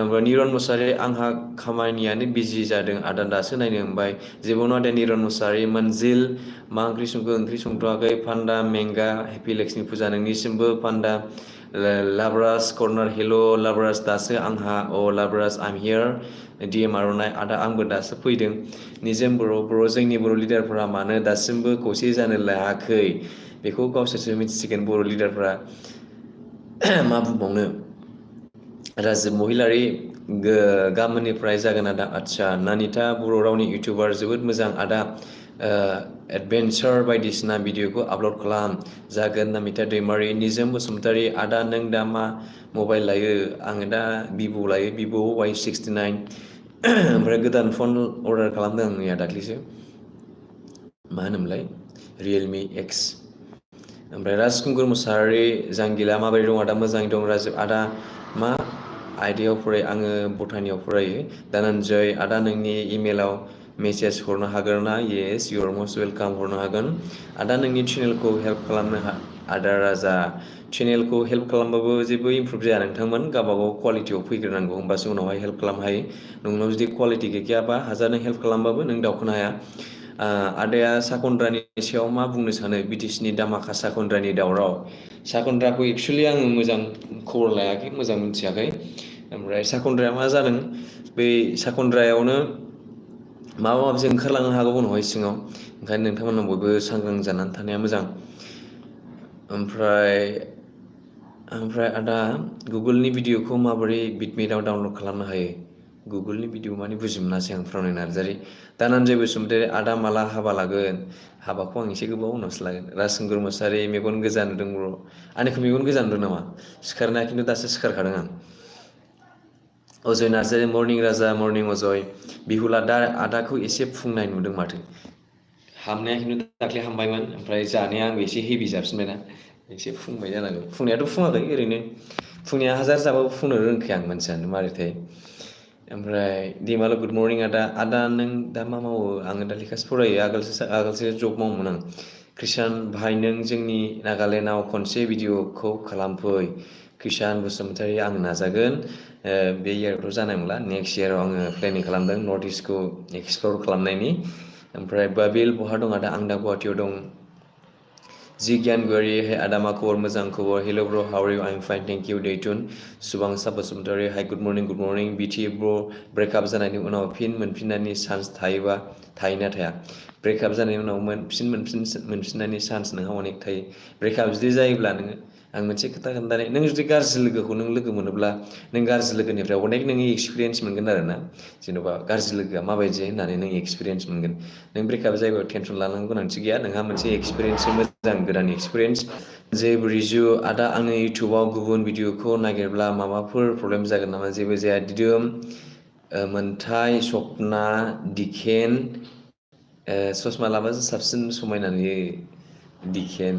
A: ओमफ्राय निरन मुसाहारि आंहा खामानियानो बिजि जादों आदा दासो नायनो मोनबाय जेबो नङा दे निरन मुसाहारि मोनजिल मा ओंख्रि संखो ओंख्रि संथ'वाखै पान्डा मेंगा हेपि लक्ष्मी फुजा नोंनिसिमबो पान्डा लाब्रास कर्नार हेल' लाब्रास दासो आंहा लाब्रास आइ एम हियार DM आर'नाइ आदा आंबो दासो फैदों निजोम बर' जोंनि बर' लिडारफोरा मानो दासिमबो खौसे जानो लायाखै बेखौ गावसोरसो मिथिसिगोन बर' लिडारफ्रा मा बुंबावनो राजिब महिलारि गाबोननिफ्राय जागोन आदा आदसा नानिता बर' रावनि इउटुबार जोबोद मोजां आदा एडभेन्सार बायदिसिना भिडिअखौ आपल'ड खालाम जागोन नामिता दैमारि निजोम बसुमतारी आदा नों दा मा मबाइल लायो आङो दा भिभ' लायो भिभ' Y69 ओमफ्राय गोदान फन अर्डार खालामदों आं मैया दाख्लैसो मा होनोमोनलाय रियेलमि X ओमफ्राय राजखुंगुर मुसाहारि जांगिला माबोरै दं आदा मोजाङै दं राजिब आदा मा आयदायाव फरायो आङो बटानियाव फरायो दानन्जय आदा नोंनि इमेलाव मेसेज हरनो हागोन ना येस इउ आर मस्ट वेलकाम हरनो हागोन आदा नोंनि चेनेलखौ हेल्प खालामनो आदा राजा चेनेलखौ हेल्प खालामबाबो जेबो इमप्रुभ जाया नोंथांमोन गावबागाव क्वालिटियाव फैग्रोनांगौ होमबासो उनावहाय हेल्प खालामनो हायो नोंनाव जुदि क्वालिटि गैखायाबा हाजार नों हेल्प खालामबाबो नों दावखोनो हाया आदाया साखन्द्रानि सायाव मा बुंनो सानो BTCनि दामाखा साखन्द्रानि दावराव साखन्द्राखौ एक्सुवेलि आङो मोजां खबर लायाखै मोजां मिथियाखै ओमफ्राय साखन्द्राया मा जादों बै साखन्द्रायावनो माबा माबि ओंखारलांनो हागौ उनावहाय सिङाव ओंखायनो नोंथांमोना बयबो सांग्रां जानानै थानाया मोजां ओमफ्राय आदा गुगोलनि भिडिअखौ माबोरै बिटमेटआव डाउनलड खालामनो हायो गुगोलनि भिडिअ माने बुजि मोनासै आं प्रनय नार्जारि दानन्जय बसुमतारी आदा माला हाबा लागोन हाबाखौ आं एसे गोबाव उनावसो लागोन राजखुंगुर मुसाहारि मेगन गोजा नुदों बर' आंनिखौ मेगन गोजा नुदों नामा सिखारनाया खिन्थु दासो सिखारखादों आं अजय नार्जारि मर्निं राजा मर्निं अजय बिहुला दा आदाखौ एसे फुंनाय नुदों माथो हामनाया खिन्थु दाख्लै हामबायमोन ओमफ्राय जानाया आंबो एसे हेभि जाफिनबायना एसे फुंबाय जानांगौ फुंनायाथ' फुङाखै ओरैनो फुंनिया हाजार जाबाबो फुंनो रोंखाया आं मानसियानो मारैथाय ओमफ्राय दैमालु गुड मर्निं आदा नों दा मा मावो आङो दा लेखासो फरायो आगोलसो जब मावोमोन आं कृष्ण भाइ नों जोंनि नागालेण्डआव खनसे भिडिअखौ खालामफै किसान बसुमतारी आं नाजागोन बे इयारावथ' जानाय नंला नेक्स्ट इयाराव आङो प्लेनिं खालामदों नर्थ इस्टखौ एक्सप्लर खालामनायनि ओमफ्राय बाबिल बहा दं आदा आं दा गुवाहाटियाव दं जी ज्ञानगुवारि हे आदा मा खबर मोजां खबर hello' bro how are you I am fine thank you Daithun Subansa Basumatary hi good morning बिटि ब्र ब्रेकआप जानायनि उनाव फिन मोनफिननायनि चान्स थायोबा थायोना थाया ब्रेकआप जानायनि उनाव मोनफिननायनि चान्स नोंहा अनेक थायो ब्रेकआप जुदि जायोब्ला नोङो आं मोनसे खोथा खोन्थानाय नों जुदि गाज्रि लोगोखौ नों लोगो मोनोब्ला नों गाज्रि लोगोनिफ्राय अनेक नोङो एक्सपिरियेन्स मोनगोन आरोना जेन'बा गाज्रि लोगोआ माबायदि होननानै नों एक्सपिरियेन्स मोनगोन नों ब्रेकआप जायोबा टेनसन लानांगौ गोनांथि गैया नोंहा मोनसे एक्सपिरियेन्स मोजां गोदान एक्सपिरियेन्स जे रिजु आदा आंनि इउटुबाव गुबुन भिडिअखौ नागिरब्ला माबाफोर प्रब्लेम जागोन नामा जेबो जाया दिदोम मोनथाय सपना दिखेन ससमा लाबासो साबसिन समायना नुयो दिखेन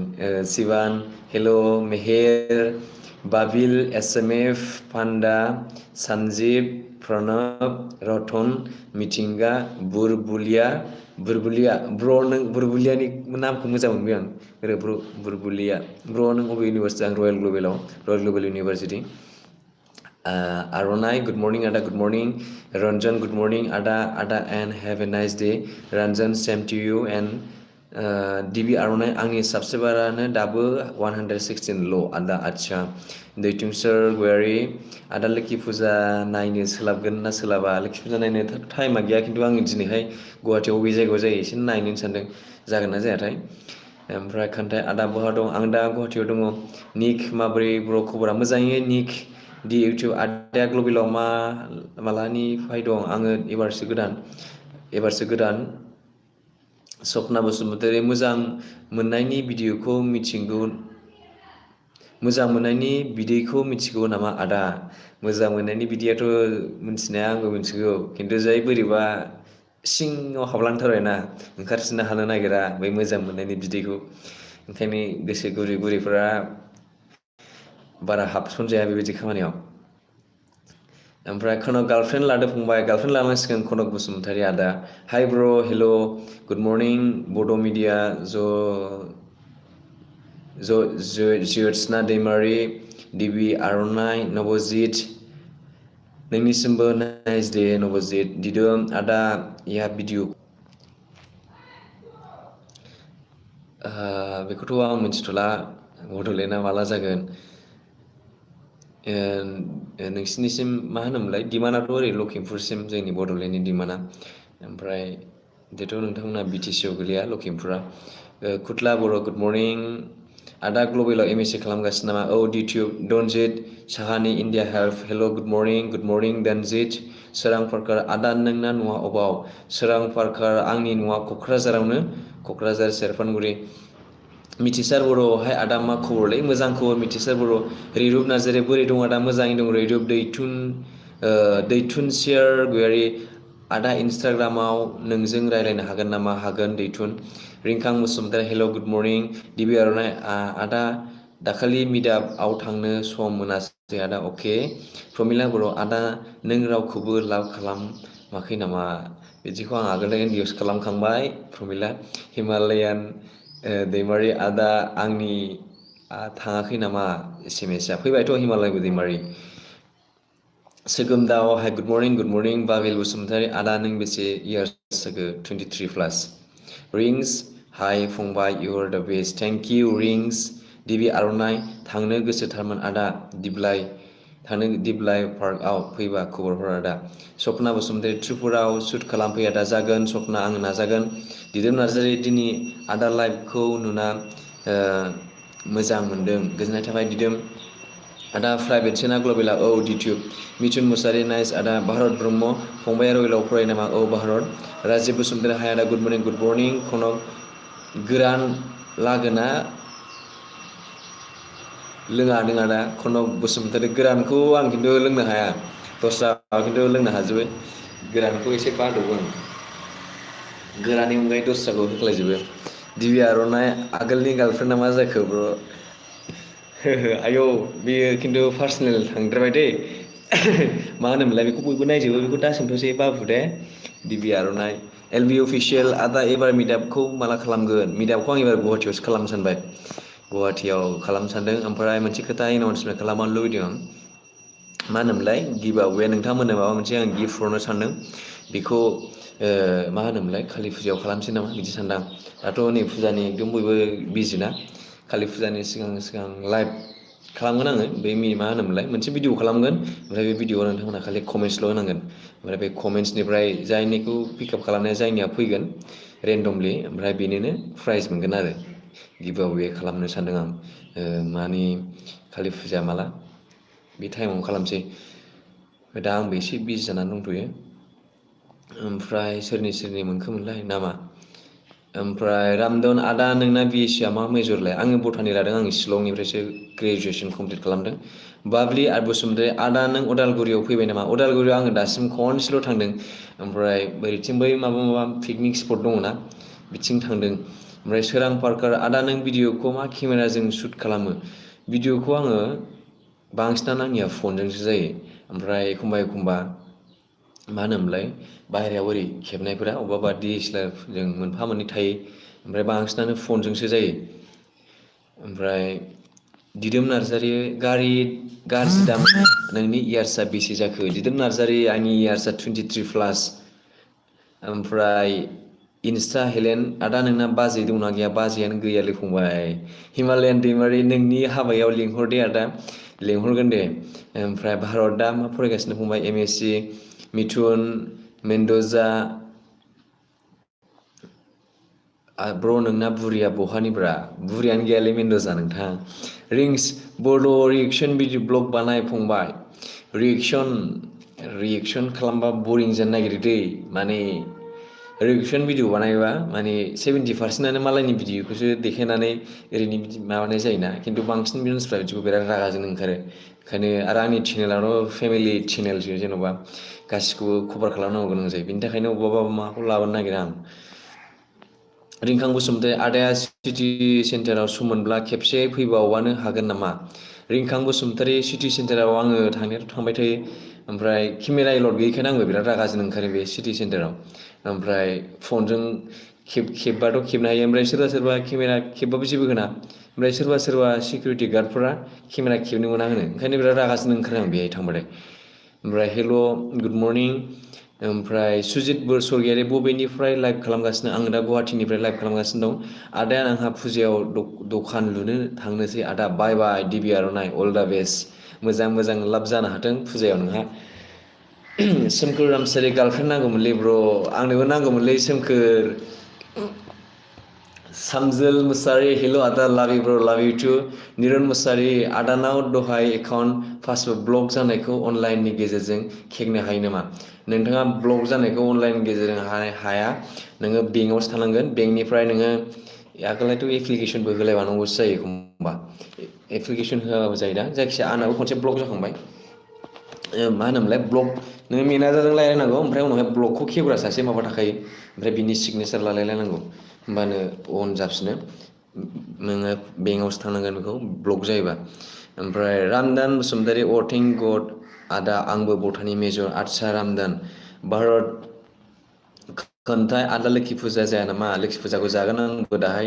A: सिवान हेल' मेहेर बाबिल एसएमएफ पान्डा सन्जिब प्रणब रतन मिथिंगा बुरबुलिया ब्र नों बुरबुलियानि नामखौ मोजां मोनबाय आं बुरबुलिया ब्र नों अबे इउनिभारसिटि आं royal global university Aronai, good morning, Ada, good morning. Ranjan, good morning, Ada, and have a nice day. Ranjan, same to you. And DB Aronai, आंनि साबस्क्राइबारानो दाबो 116 ल' आदा आदसा दैथुन सर गुवारि आदा लोखि फुजा नायनो सोलाबगोन ना सोलाबा लोखि फुजा नायनो टाइमा गैया खिन्थु आङो दिनैहाय गुवाहाटियाव बबे जायगायाव जायो एसे नायनो सानदों जागोन ना जायाथाय ओमफ्राय खोन्थाय आदा बहा दं आं दा गुवाहाटियाव दङ निक माबोरै ब्र खबरा मोजाङै निक दि इउटुब आदाया ग्लबेलाव मालानिफ्राय दं आङो एबारसो गोदान सपना बसुमतारी मोजां मोननायनि बिदैखौ मिथिगौ नामा आदा मोजां मोननायनि बिदैयाथ' मिथिनाया आंबो मिथिगौ खिन्थु जाय बोरैबा सिङाव हाबलांथारबाय ना ओंखारफिननो हानो नागिरा बै मोजां मोननायनि बिदैखौ ओंखायनो गोसो गुरिफोरा बारा हाबसनजाया बेबायदि खामानियाव ओमफ्राय खनक गार्लफ्रेन्ड लादो फंबाय गार्लफ्रेन्ड लानांसिगोन खनक बसुमतारी आदा हाय ब्र हेल' गुड मर्निं बड' मिडिया ज्योत्सना दैमारि दिबि आर'नाइ नबजित नोंनिसिमबो नाइस दे नबजित दिदोम आदा या भिडिअ बेखौथ' आं मिथिथ'ला बड'लेण्डआ माला जागोन नोंसिनिसिम मा होनोमोनलाय दिमानाथ' ओरै लखिमपुरसिम जोंनि बड'लेण्डनि दिमाना ओमफ्राय बेथ' नोंथांमोना बिटिसिआव गोलैया लखिमपुरा खुथला बर' गुड मर्निं आदा ग्लबेलाव एमएससि खालामगासिनो नामा औ डिटिउब दनजित साहानि इन्डिया हेल्प हेल' गुड मर्निं दनजित सोरां पारकार आदा नोंना न'आ अबाव सोरां पारकार आंनि न'आ क'क्राझार सेरफांगुरि मिथिसार बर' हाय आदा मा खबरलै मोजां खबर मिथिसार बर' रैरुब नार्जारि बोरै दं आदा मोजाङै दं रैरुब दैथुन सियार गुवारि आदा इन्सटाग्रामाव नोंजों रायज्लायनो हागोन नामा हागोन दैथुन रिंखां बसुमतारी हेल' गुड मर्निं दिबि आर'नाइ आदा दाखालि मिटआपआव थांनो सम मोनासै आदा अके प्रमिला बर' आदा नों रावखौबो लाभ खालामाखै नामा बिदिखौ आं आगोलनो इउस खालामखांबाय प्रमिला हिमालयान दैमारि आदा आंनि थाङाखै नामा एसएमएसआ फैबायथ' हिमालय दैमारि सोगोमदाव हाय गुड मर्निं बाबिल बसुमतारी आदा नों बेसे इयार्स जाखो 23+ रिंस हाय फंबाय इउ आर द best thank you rinse Dibi आर'नाइ थांनो गोसोथारमोन आदा दिप्लाय पार्कआव फैबा खबरफोर आदा सपना बसुमतारी त्रिपुरायाव शुट खालामफै आदा जागोन सपना आङो नाजागोन दिदोम नार्जारि दिनै आदा लाइभखौ नुना मोजां मोनदों गोजोननाय थाबाय दिदोम आदा प्राइभेटसो ना ग्लबेला औ डिटिउब मिथुन मुसारि नाइस आदा भारत ब्रह्म फंबाया रयेलाव फरायो नामा औ भारत राजिब बसुमतारी हाय आदा गुड मर्निं खनक गोरान लागोना लोङा आदा खनक बसुमतारी गोरानखौ आं खिन्थु लोंनो हाया दस्रा खिन्थु लोंनो हाजोबो गोरानखौ एसे बादबो आं गोराननि अनगायै दस्राखौ होख्लायजोबो दिबि आर'नाइ आगोलनि गार्लफ्रेन्डआ मा जाखो ब्र आयौ बेयो खिन्थु पार्सनेल थांद्रायबाय दै मा होनोमोनलाय बेखौ बयबो नायजोबो बेखौ दा सोंथ'सै बाबु दे दिबि आर'नाइ एलबि अफिसियेल आदा एबार मिटआपखौ माला खालामगोन मिटआपखौ आं एबार गुवाहाटियावसो खालामनो सानबाय गुवाहाटियाव खालामनो सानदों। ओमफ्राय मोनसे खोथा एनाउन्समेन्ट खालामनो लुबैदों आं। मा होनोमोनलाय गिभआवे नोंथांमोननो माबा मोनसे आं गिफ्ट हरनो सानदों। बेखौ मा होनोमोनलाय कालि फुजायाव खालामसै नामा बिदि सानदां। दाथ' नै फुजानि एकदम बयबो बिजिना कालि फुजानि सिगां लाइभ खालामगोन आङो। बे मा होनोमोनलाय मोनसे भिडिअ खालामगोन। ओमफ्राय बे भिडिअआव नोंथांमोना खालि कमेन्टसल' होनांगोन। ओमफ्राय बे कमेन्ट्सनिफ्राय जायनिखौ पिकआप खालामनाया जायनिया फैगोन रेन्डमलि ओमफ्राय बेनोनो प्राइज मोनगोन आरो। गिभआवे खालामनो सानदों आं। मानि कालि फुजा माला बे टाइमावनो खालामसै। दा आंबो एसे बिजि जानानै दंथ'यो। ओमफ्राय सोरनि मोनखोमोनलाय नामा? ओमफ्राय रामदन आदा नोंना बिएससिआ मा मेजरलाय? आङो बटानि लादों। आं शिलंनिफ्रायसो ग्रेजुवेसन कमप्लिट खालामदों। बाबलि आर बसुमतारी आदा नों अदालगुरियाव फैबाय नामा? अदालगुरियाव आङो दासिम खनसेल' थांदों। ओमफ्राय बोरैथिं बै माबा पिकनिक स्पट दङना बिथिं थांदों। ओमफ्राय सोरां पारकार आदा नों भिडिअखौ मा केमेराजों सुट खालामो? भिडिअखौ आङो बांसिनानो आंनिया फनजोंसो जायो। ओमफ्राय एखमबा मा होनोमोनलाय बाहेरायाव ओरै खेबनायफोरा अबेबा DSLR-जों मोनफा मोननै थायो। ओमफ्राय बांसिनानो फनजोंसो जायो। ओमफ्राय दिदोम नार्जारि गारि गाज्रि दाम नोंनि इयार्सआ बेसे जाखो? दिदोम नार्जारि आंनि इयार्सआ 23+। ओमफ्राय इन्स्टा हेलेन आदा नोंना बाजै दंना गैया? बाजैआनो गैयालै फंबाय। हिमालयान दैमारि नोंनि हाबायाव लिंहर दे आदा। लिंहरगोन दे। ओमफ्राय भारतआ मा फरायगासिनो फंबाय? MSc मिथुन मेन्ड'जा ब्र नोंना बुरिया बहानिब्रा? बुरियानो गैयालै मेन्ड'जा नोंथां। रिंस बड' रिएक्सन भिडिअ ब्लग बानाय फंबाय। रिएक्सन खालामबा बरिं जानो नागिरो दै। माने रिएक्सन भिडिअ बानायबा माने 70%आनो मालायनि भिडिअखौसो देखायनानै ओरैनो बिदि माबानाय जायोना। खिन्थु बांसिन मानसिफ्रा बिदिखौ बिराद रागा जोंनो ओंखारो। ओंखायनो आरो आंनि चेनेलाथ' फेमिलि चेनेलसो जेन'बा गासिखौबो कभार खालामनांगौ गोनां जायो। बिनि थाखायनो अबेबा माखौ लाबोनो नागिरा आं। रिंखां बसुमतारी आदाया सिटि सेन्टाराव सम मोनब्ला खेबसे फैबावनो हागोन नामा? रिंखां बसुमतारी सिटि सेन्टाराव आङो थांनायाथ' थांबाय थायो। ओमफ्राय केमेरा एल'ड गैयैखायनो आंबो बिराद रागा जोंनो ओंखारो बे सिटि सेन्टाराव। ओमफ्राय फनजों खेबबाथ' खेबनो हायो। ओमफ्राय सोरबा केमेरा खेबबाबो जेबो होना। ओमफ्राय सोरबा सिकिउरिटि गार्डफोरा केमेरा खेबनो मोना होनो। ओंखायनो बिराद रागा जोंनो ओंखारो आं बेहाय थांबाथाय। ओमफ्राय हेल' गुड मर्निं। ओमफ्राय सुजित बरसरगियारि बबेनिफ्राय लाइभ खालामगासिनो? आङो दा गुवाहाटिनिफ्राय लाइभ खालामगासिनो दं। आदाया आंहा फुजायाव दखान लुनो थांनोसै आदा बाय बाय दिबि आर'नाइ अल दा बेस्ट। मोजां लाब जानो हाथों फुजायाव नोंहा। सोमखोर रामसियारि गार्लफ्रेन्ड नांगौमोनलै ब्र'। आंनोबो नांगौमोनलै सोमखोर। सामजोल मुसाहारि हेल' आदा लाभ you bro' love you two. निरन मुसाहारि आदानाव दहाय एकाउन्ट पासवर्ड ब्लक जानायखौ अनलाइननि गेजेरजों खेंनो हायो नामा? नोंथाङा ब्लक जानायखौ अनलाइननि गेजेरजों हाया। नोङो बेंकआवसो थानांगोन। बेंकनिफ्राय नोङो आगोलहायथ' एप्लिकेसनबो होलायबानांगौसो जायो एखमबा। एप्लिकेसन होआबाबो जायो दा। जायखिजाया आंनाबो खनसे ब्लक जाखांबाय। मा होनोमोनलाय ब्लक नोङो मेनेजारजों रायलायनांगौ। ओमफ्राय उनावहाय ब्लकखौ खेवग्रा सासे माबा थाखायो। ओमफ्राय बिनि सिगनेसार लालायलायनांगौ। होमबानो अन जाफिनो। नोङो बेंकआवसो थांनांगोन बेखौ ब्लक जायोबा। ओमफ्राय रामदान बसुमतारी थेंक गड आदा आंबो बटानि मेजर। आदसा रामदान भारत खोन्थाय आदा लोखि फुजा जाया नामा? लोखि फुजाखौ जागोन आंबो दाहाय।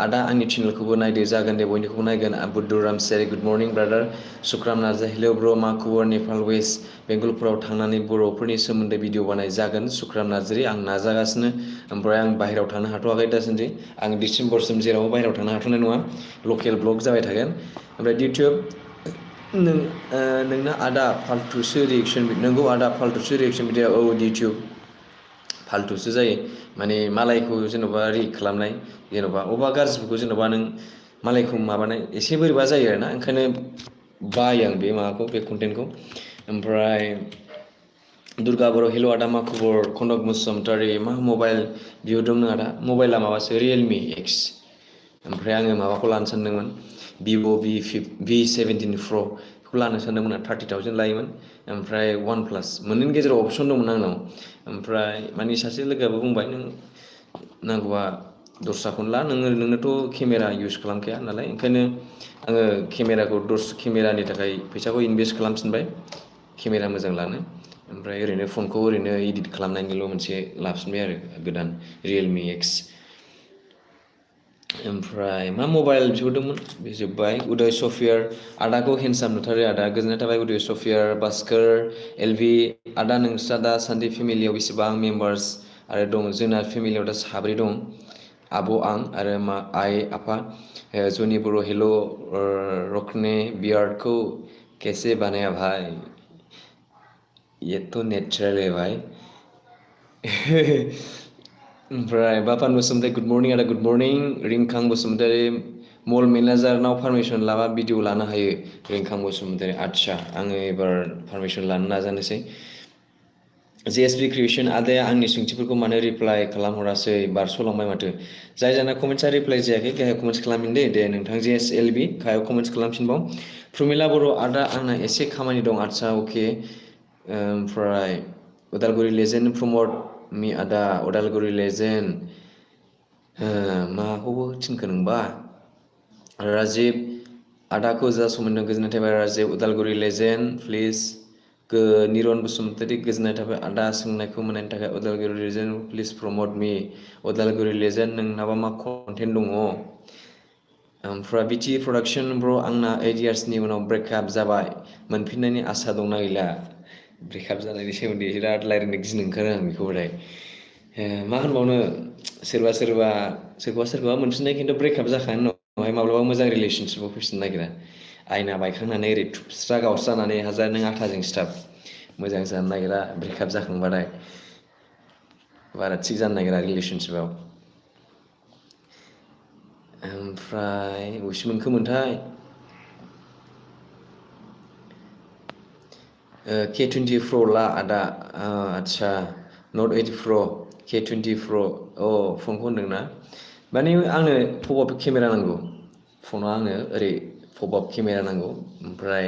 A: आदा आंनि चेनेलखौबो नायदो। जागोन दे बयनिखौबो नायगोन। बुद्धु रामसियारि गुड मर्निं ब्रादार। सुक्राम नार्जारि हेल' ब्र' मा खबर? नेपाल वेस्ट बेंगलफोराव थांनानै बर'फोरनि सोमोन्दै भिडिअ बानाय। जागोन सुक्राम नार्जारि आं नाजागासिनो। ओमफ्राय आं बाहेरायाव थांनो हाथ'वाखै दासान्दि। आं डिसेम्बरसिम जेरावबो बाहेरायाव थांनो हाथ'नाय नङा। लकेल ब्लग जाबाय थागोन। ओमफ्राय इउटिउब नोंना आदा फाल्थुसो रिएक्सन नोंगौ आदा फाल्थुसो रिएक्सन भिडिअ औ इउटिउब फाल्थुसो जायो। माने मालायखौ जेन'बा रिएक्ट खालामनाय जेन'बा अबेबा गाज्रिफोरखौ जेन'बा नों मालायखौ माबानाय एसे बोरैबा जायो आरोना। ओंखायनो बायो आं बे माबाखौ बे कन्टेन्टखौ। ओमफ्राय दुर्गा बर' हेल' आदा मा खबर? कनक बसुमतारी मा मबाइल बिहरदों नों आदा? मबाइला माबासो रियेलमि X। ओमफ्राय आङो माबाखौ लानो सानदोंमोन भिभ' V17 Pro बेखौ लानो सानदोंमोन आं 30,000 लायोमोन। ओमफ्राय वान प्लास मोननैनि गेजेराव अपसन दंमोन आंनाव। ओमफ्राय माने सासे लोगोआबो बुंबाय नों नांगौबा दस्राखौनो ला नोंनोथ' केमेरा इउस खालामखाया नालाय। ओंखायनो आङो केमेरानि थाखाय फैसाखौ इनभेस्ट खालामफिनबाय केमेरा मोजां लानो। ओमफ्राय ओरैनो फनखौ ओरैनो इदिट खालामनायनिल' मोनसे लाफिनबाय आरो गोदान रियेलमि X। ओमफ्राय मा मबाइल बिहरदोंमोन बे जोब्बाय उदय सफियार आदाखौ हेन्डसाम नुथारो आदा गोजोननाय थाबाय उदय सफियार भास्कर एलभि आदा नोंस्रा दा सान्दि फेमिलियाव बेसेबां मेम्बार्स आरो दं जोंना फेमिलियाव दा साब्रै दं आब' आं आरो मा आइ आफा जनि बर' हेल' रखने बियार्डखौ कैसे बनाया भाई ये तो नेचुरल है भाई ओमफ्राय बापान बसुमतारी गुड मर्निं आदा गुड मर्निं रिंखां बसुमतारी मल मेनेजारनाव पारमिसन लाबा भिडिअ लानो हायो रिंखां बसुमतारी आदसा आङो एबार पारमिसन लानो नाजानोसै JSB क्रिएशन आदाया आंनि सोंथिफोरखौ मानो रिप्लाइ खालामहरासै बारस'लांबाय माथो जाय जाना कमेन्ट्सआ रिप्लाइ जायाखै गाहायाव कमेन्ट्स खालामफिन दे नोंथां JSLB गाहायाव कमेन्ट्स खालामफिनबाव प्रमिला बर' आदा आंना एसे खामानि दं आदसा अके ओमफ्राय उदालगुरि लेजेन्ड प्रमट मी आदा उदालगुरि लेजेन्ड माखौबो थिनखो नोंबा राजिब आदाखौ जा सोमोन्दो गोजोननाय थाबाय राजिब उदालगुरि लेजेन्ड प्लिज निरन बसुमतारी गोजोननाय थाबाय आदा सोंनायखौ मोननायनि थाखाय Udalguri legend please prompt me Udalguri legend नोंनाबा मा कन्टेन्ट दङ ओमफ्राय बिटि प्रडाक्शन ब्र आंना 8 इयार्सनि उनाव ब्रेकआप जाबाय मोनफिननायनि आसा दंना गैला ब्रेकआप जानायनि सोमोन्दै बिराद रायज्लायनो गिनो ओंखारो आं बेखौहाय मा होनबावनो सोरखौबा मोनफिननाय खिन्थु ब्रेकआप जाखांनायनि उनावहाय माब्लाबा मोजां रिलेशनशिपआव फैफिननो नागिरा आयना बायखांनानै ओरै थुबस्रा गावस्रानानै हाजार नों आथाजों सिथाब मोजां जानो नागिरा ब्रेकआप जाखांबाथाय बारा थिग जानो नागिरा रिलेशनशिपआव ओमफ्राय बबेसिम मोनखोमोनथाय K20 Pro ला आदा आदसा Note 8 Pro K20 Pro फनखौ होनदोंना माने आंनो पप आप केमेरा नांगौ फनाव आंनो ओरै पप आप केमेरा नांगौ ओमफ्राय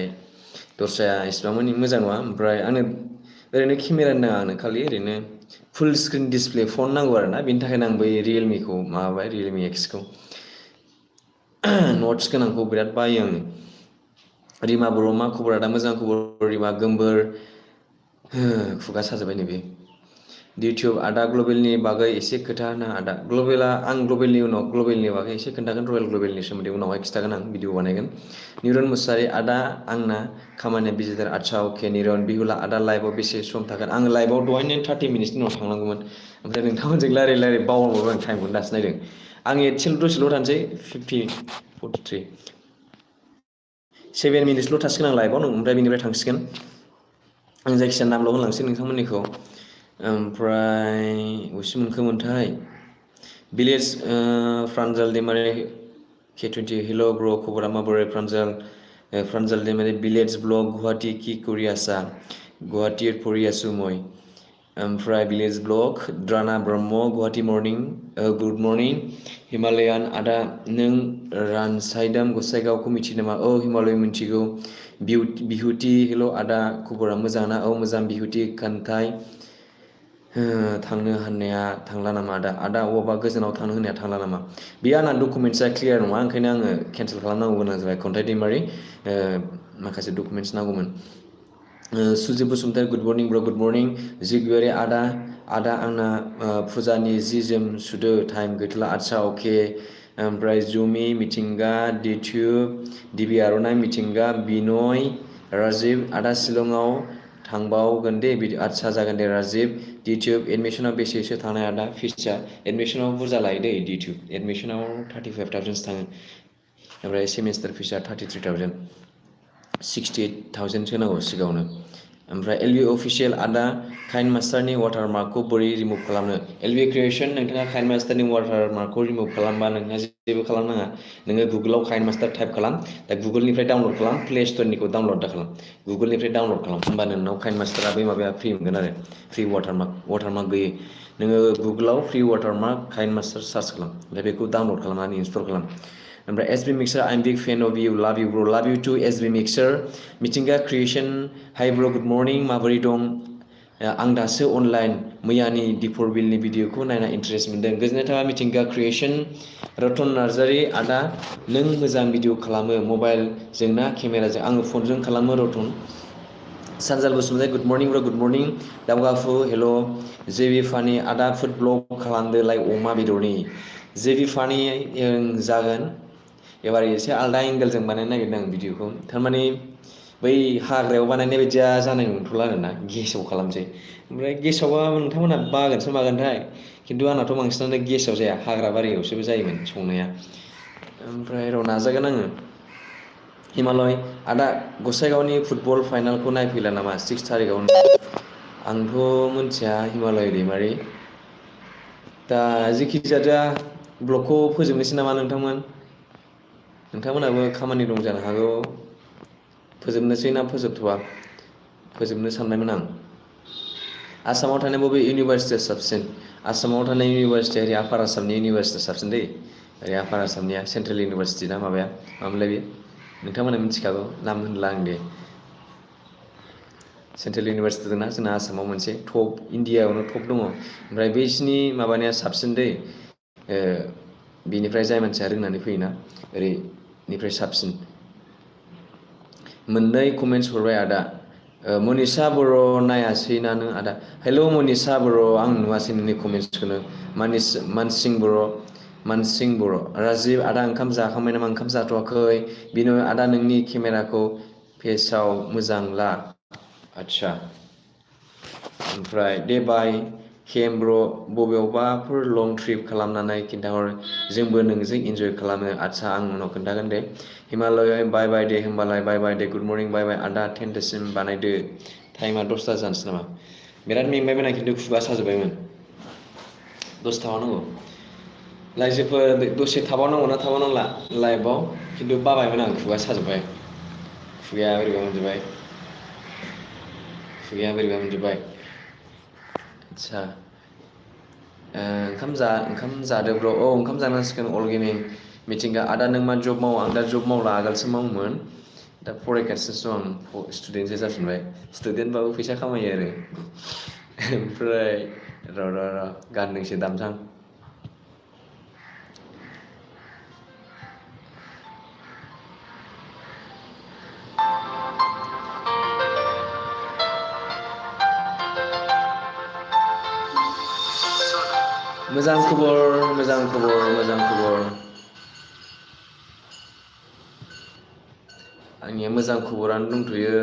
A: दस्राया इसिबां मानि मोजां नङा ओमफ्राय आंनो ओरैनो केमेरा नाङा आंनो खालि ओरैनो फुल स्क्रिन डिसप्ले फन नांगौ आरोना बेनि थाखायनो आं बै रियेलमिखौ माबाबाय रियेलमि एक्सखौ नट्स गोनांखौ बिराद बायो आङो रिमा बर' मा खबर आदा मोजां खबर रिमा गोमबोर खुगा साजोब्बाय नैबे इउटिउब आदा ग्लबेलनि बागै एसे खोथा होना आदा ग्लबेला आं ग्लबेलनि बागै एसे खोन्थागोन रयेल ग्लबेलनि सोमोन्दै उनावहाय खिथागोन आं भिडिअ बानायगोन निरन मुसाहारि आदा आंना खामानिया बिजिदार आदसा अके निरन बिहुला आदा लाइभआव बेसे सम थागोन आङो लाइभआव दहायनो 30 मिनिटसनि उनाव थांनांगौमोन ओमफ्राय नोंथांमोनजों रायलाय बावबाय आं टाइमखौनो दासो नायदों आं दसेल' थानोसै 43 7 मिनिट्सल' थासिगोन आं लाइभआव ओमफ्राय बेनिफ्राय थांसिगोन आं जायखिजाया नामल' होनलांसै नोंथांमोननिखौ ओमफ्राय बबेसिम मोनखोमोनथाय भिलेज प्रान्जल दैमारि K20 हेल' ब्र खबरा माबोरै प्रान्जल दैमारि भिलेज ब्लग गुवाहाटी कि কৰি আছা गुवाहाटीर परि आছো মই ओमफ्राय भिलेज ब्लग द्राना Brahma Guwahati morning good morning Himalayan आदा नों रानसायदाम गसाइगावखौ मिथियो नामा हिमालय मिथिगौ बिहुटी हेल' आदा खबरा मोजां ना मोजां बिहुटी खोन्थाय थांनो होननाया थांला नामा आदा अबावबा गोजानाव थांनो होननाया थांला नामा बे आंना डकुमेन्ट्सआ क्लियार नङा ओंखायनो आङो केन्सेल खालामनांगौ गोनां जाबाय खन्थाइ दैमारि माखासे डकुमेन्ट्स नांगौमोन सुजित बसुमतारी गुड मर्निं ब्र गुड मर्निं जिगुयारि आदा आंना फुजानि जि जोम सुदो टाइम गैथ'ला आदसा अके ओमफ्राय जुमि मिथिंगा डिटिउब डिबि आर'नाइ मिथिंगा बिनय राजिब आदा शिलंआव थांबावगोन दे आदसा जागोन दे राजिब डिटिउब एडमिसनाव बेसेसो थांनाय आदा फिसआ एडमिसनाव बुरजा लायो दै डिटिउब एडमिसनाव 35,000 थाङो ओमफ्राय सेमिस्टार फिसआ 33,000 68,000 होनांगौ सिगाङावनो ओमफ्राय एलबि अफिसियेल आदा काइन मास्टारनि वाटारमार्कखौ बोरै रिमुभ खालामनो एलबि क्रिएशन नोंथाङा काइन मास्टारनि वाटारमार्कखौ रिमुभ खालामबा नोंहा जेबो खालामनाङा नोङो गुगोलाव काइन मास्टार टाइप खालाम दा गुगोलनिफ्राय डाउनलड खालाम प्ले स्ट'रनिखौ डाउनलड दा खालाम गुगोलनिफ्राय डाउनलड खालाम होमबा नोंनाव काइन मास्टारा बै माबाया फ्रि मोनगोन आरो फ्रि वाटारमार्क गैयै नोङो गुगोलाव free watermark KineMaster search खालाम ओमफ्राय बेखौ डाउनलड खालामनानै इनस्टल खालाम ओमफ्राय SB mixer I am big fan of you love you bro love you to SB mixer मिथिंगा creation hi bro good morning माबोरै दं आं दासो अनलाइन मैयानि दिपर बिलनि भिडिअखौ नायना इन्टारेस्ट मोनदों गोजोननाय थाबाय मिथिंगा क्रिएशन रतन नार्जारि आदा नों मोजां भिडिअ खालामो मबाइलजों ना केमेराजों आङो फनजों खालामो रतन सानजाल बसुमतारी गुड मर्निं ब्र गुड मर्निं दावगाफु हेल' जेबि फानि आदा फुड ब्लग खालामदो लाइक अमा बेदरनि जेबि फानि जागोन एबार एसे आलदा एंगेलजों बानायनो नागिरदों आं भिडिअखौ थारमाने बै हाग्रायाव बानायनाय बायदिया जानाय नंथ'ला आरोना गेसाव खालामसै ओमफ्राय गेसावबा नोंथांमोनहा बागोनसो मागोनथाय खिन्थु आंनाथ' बांसिनानो गेसाव जाया हाग्रा बारियावसो जायोमोन संनाया ओमफ्राय र' नाजागोन आङो हिमालय आदा गसाइगावनि फुटबल फाइनालखौ नायफैला नामा 6 थारिखआवनो आंथ' मिथिया हिमालय दैमारि दा जेखि जाया ब्लगखौ फोजोबनोसै नामा नोंथांमोनाबो खामानि दं जानो हागौ फोजोबनोसै ना फोजोबथ'वा फोजोबनो सानबायमोन आं आसामाव थानाय बबे इउनिभारसिटिया साबसिन आसामाव थानाय इउनिभारसिटिया ओरै आफार आसामनि इउनिभारसिटिया साबसिन दै ओरै आफार आसामनिया सेन्ट्रेल इउनिभारसिटि ना माबाया मामोनलाय बे नोंथांमोना मिथिखागौ नाम होनला आं दे सेन्ट्रेल इउनिभारसिटि दंना जोंना आसामाव मोनसे टप इण्डियायावनो टप दङ ओमफ्राय बैसिनि माबानाया साबसिन दै बेनिफ्राय जाय मानसिया रोंनानै फैयोना ओरैनिफ्राय साबसिन मोननै कमेन्टस हरबाय आदा मनिषा बर' नायासैना नों आदा हेल' मनिषा बर' आं नुवासै नोंनि कमेन्टसखौनो मानसिं बर' राजिब आदा ओंखाम जाखांबाय नामा ओंखाम जाथ'वाखै बिनय आदा नोंनि केमेराखौ फेसाव मोजां ला आच्छा ओमफ्राय दे बाय केम ब्र' बबेयावबाफोर लं ट्रिप खालामनानै खिन्थाहर जोंबो नोंजों इन्जय खालामो आच्छा आं उनाव खोन्थागोन दे हिमालय बाय बाय दे होमबालाय बाय बाय दे गुड मर्निं बाय बाय आदा 10थासिम बानायदो टाइमा 10ता जानोसै नामा बिराद मेंबायमोन आं खिन्थु खुगा साजोब्बायमोन 10ता नांगौ लाइजोफोर दसे थाबावनांगौ ना थाबावनांला लाइभआव खिन्थु बाबायमोन आं खुगा साजोब्बाय खुगाया बोरैबा मोनजोब्बाय आच्छा ओंखाम जादो ब्र' औ ओंखाम जानांसिगोन अर्गेनिक मिथिंगा आदा नों मा जब मावो आं दा जब मावला आगोलसो मावोमोन दा फरायगासिनोसो दं आं स्टुडेन्टसो जाफिनबाय स्टुडेन्टबाबो फैसा खामायो आरो ओमफ्राय र' गान दोंसे दामसां मोजां खबर आंनिया मोजां खबरानो दंथ'यो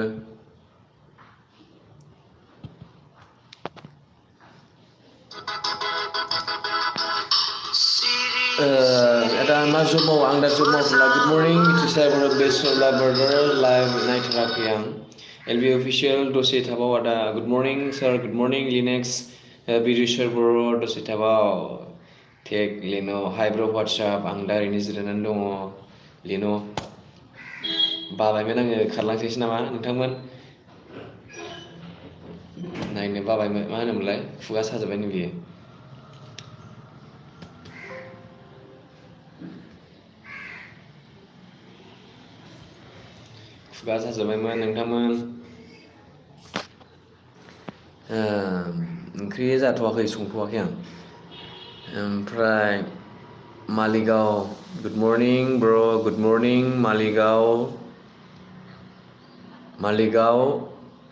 A: आदा मा जब मावो आं दा जब मावथ'ला गुड मर्निं मिथिसार बर' बेसरला ब्रादार लाइभ नायथाराखै आं एलबि अफिसियेल दसे थाबाव आदा गुड मर्निं सार गुड मर्निं लिनेक्स बिरेसर बर' दसे थाबाव टेक लिन' हाइ ब्र' वाट्सआप आं दा ओरैनो जिरायनानै दङ लिन' बाबायमोन आङो खारलांसैसो नामा नोंथांमोन नायनो बाबायमोन मा होनोमोनलाय खुगा साजोब्बायनो बियो खुगा साजोब्बायमोन नोंथांमोन ओंख्रि जाथ'वाखै संथ'वाखै आं ओमफ्राय मालिगाव गुड मर्निं ब्र' गुड मर्निं मालिगाव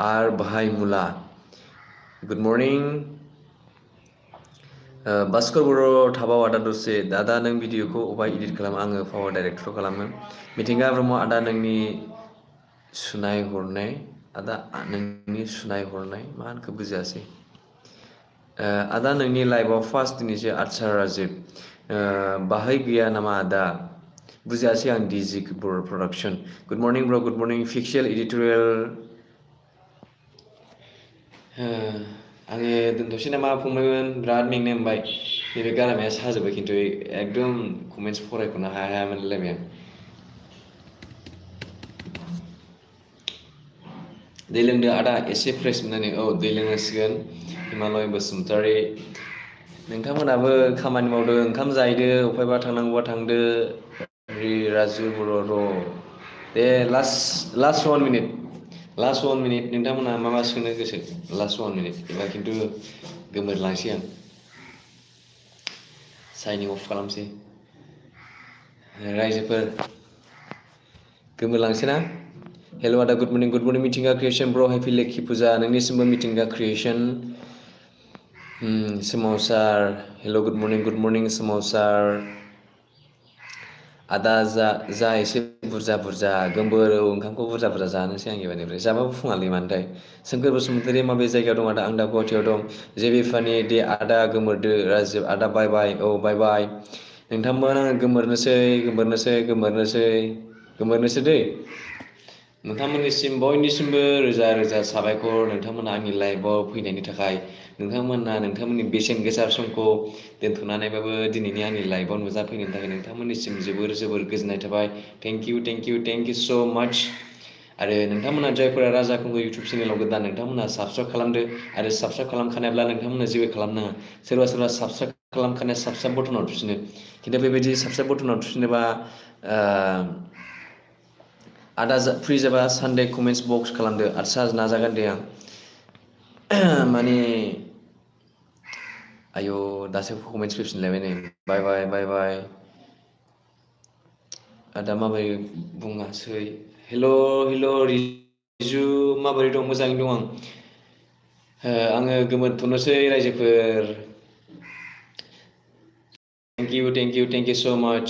A: आर भाई मुला गुड मर्निं भास्कर बर' थाबाव आदा दसे आदा नों भिडिअखौ अबाय इडिट खालामो आङो पावार डाइरेक्टर खालामो मिथिंगा ब्रह्म आदा नोंनि सुनाय हरनाय मा होनखो बुजियासै आदा नोंनि लाइभआव फार्स्ट दिनैसो आच्छा राजिब बाहाय गैया नामा आदा बुजियासै आं डिजि बर' प्रडाक्सन गुड मर्निं ब्र' गुड मर्निं फिक्सियेल इडिटरियेल आङो दोनथ'सै नामा फंबायमोन बिराद मेंनाय मोनबाय नैबे गारामाया साजोब्बाय खिन्थु एकदम कमेन्टस फरायख'नो हाया मोनलायबाय आं दै लोंदो आदा एसे फ्रेस मोननानै औ दै लोंनांसिगोन हिमालय बसुमतारी नोंथांमोनाबो खामानि मावदो ओंखाम जाहैदो अफायबा थांनांगौबा थांदो राजु बर' र' दे लास्ट 1 मिनिट नोंथांमोनहा मा सोंनो गोसो लास्ट 1 मिनिट एबा खिन्थु गोमोरलांसै आं साइनिं अफ खालामसै रायजोफोर गोमोरलांसै ना हेल' आदा गुड मर्निं मिथिंगा क्रिएसन ब्र' हेपि लेखि फुजा नोंनिसिमबो मिथिंगा क्रिएसन सोमावसार हेल' गुड मर्निं सोमावसार आदा जा एसे बुरजा गोमबोर ओंखामखौ बुरजा जानोसै आं एबारनिफ्राय जाबाबो फुङालै मानोथाय सोमखोर बसुमतारी माबे जायगायाव दं आदा आं दा गुवाहाटियाव दं जेबि फानि दे आदा गोमोरदो राजिब आदा बाय बाय नोंथांमोन आङो गोमोरनोसै दै नोंथांमोननिसिम बयनिसिमबो रोजा रोजा साबायखर नोंथांमोना आंनि लाइफआव फैनायनि थाखाय नोंथांमोना नोंथांमोननि बेसेन गोसा समखौ दोनथ'नानैबाबो दिनैनि आंनि लाइफआव नुजाफैनायनि थाखाय नोंथांमोननिसिम जोबोर गोजोननाय थाबाय थेंक इउ स' माच आरो नोंथांमोना जायफोरा राजा खुंगुर इउटुब चेनेलाव गोदान नोंथांमोना साबस्क्राइब खालामदो आरो साबस्क्राइब खालामखानायब्ला नोंथांमोना जेबो खालामनाङा सोरबा साबस्क्राइब खालामखानाया साबस्क्राइब बटनाव थुसिनो खिन्थु बेबायदि साबस्क्राइब बटनाव थुसिनोबा आदा फ्रि जाबा सानडे कमेन्ट्स बक्स खालामदो आदसा नाजागोन दे आं माने आयौ दासो कमेन्ट्स फैफिनलायबाय नै बाय आदा माबोरै बुङासै हेल' रिजु माबोरै दं मोजाङै दं आङो गोमोरथ'नोसै रायजोफोर thank you so' much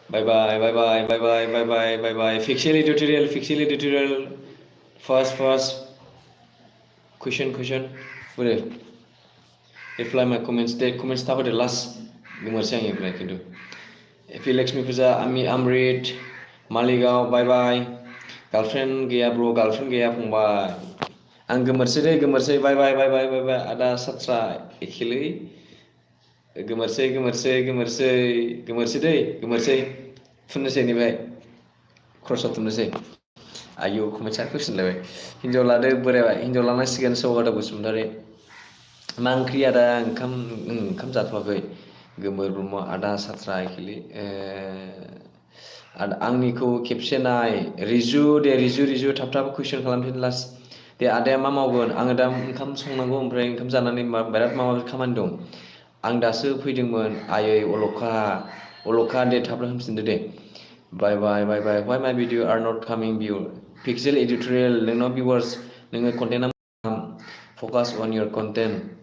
A: by pixel editorial first question Boro reply my comments थाबोदो लास्ट गोमोरसै आं एप्लाइ खिन्थु एपि लक्ष्मी फुजा आमृत मालिगाव बाय गार्लफ्रेन्ड गैया फंबाय आं गोमोरसै बाय आदा सात्रा एखेलै गोमोरसै थुननोसै नैबाय क्रसआव थुननोसै आयौ कमेन्टआ फैफिनलायबाय हिन्जाव लादो बोरायबाय हिन्जाव लानांसिगोन सौगाथा बसुमतारी मा ओंख्रि आदा ओंखाम जाथ'वाखै गोमोर ब्रह्म आदा सात्रा एखेलै आंनिखौ खेबसे नाय रिजु थाब कुइसन खालामफिन लास्ट दे आदाया मा मावगोन आङो दा ओंखाम संनांगौ ओमफ्राय ओंखाम जानानै बिराद माबा खामानि दं आं दासो फैदोंमोन आयै अलखा दे थाब होनफिनदो दे बाय why my video are not coming view pixel editorial नोंनाव viewers नोङो कन्टेन्टआ focus on your content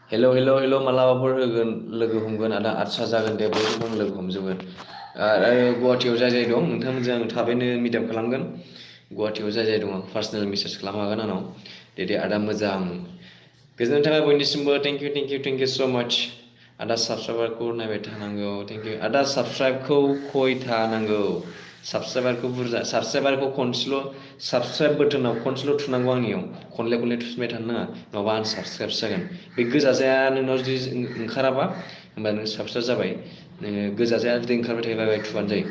A: हेल' मालाबाफोर लोगो हमगोन आदा आदसा जागोन दे बयखौबो लोगो हमजोबगोन आरो गुवाहाटियाव जाय दं नोंथांमोनजों आं थाबैनो मिटआप खालामगोन गुवाहाटियाव जाय दं पार्सनेल मेसेज खालामनो हागोन आंनाव दे आदा मोजां गोजोननाय थाबाय बयनिसिमबो थेंक इउ स' माच आदा साबस्क्राइबारखौ नायबाय थानांगौ थेंक इउ आदा साबस्क्राइबखौ खयथा नांगौ साबस्क्राइबारखौ खनसेल' साबस्क्राइब बटनाव खनसेल' थुनांगौ आंनियाव खनले थुफिनबाय थानो नाङा नङाबा आनसाबस्क्राइब जागोन बे गोजाजाया नोंनाव जुदि ओंखाराबा होमबा नों साबस्क्राइब जाबाय नोङो गोजाजाया जुदि ओंखारबाय थायोबा थुबानो जायो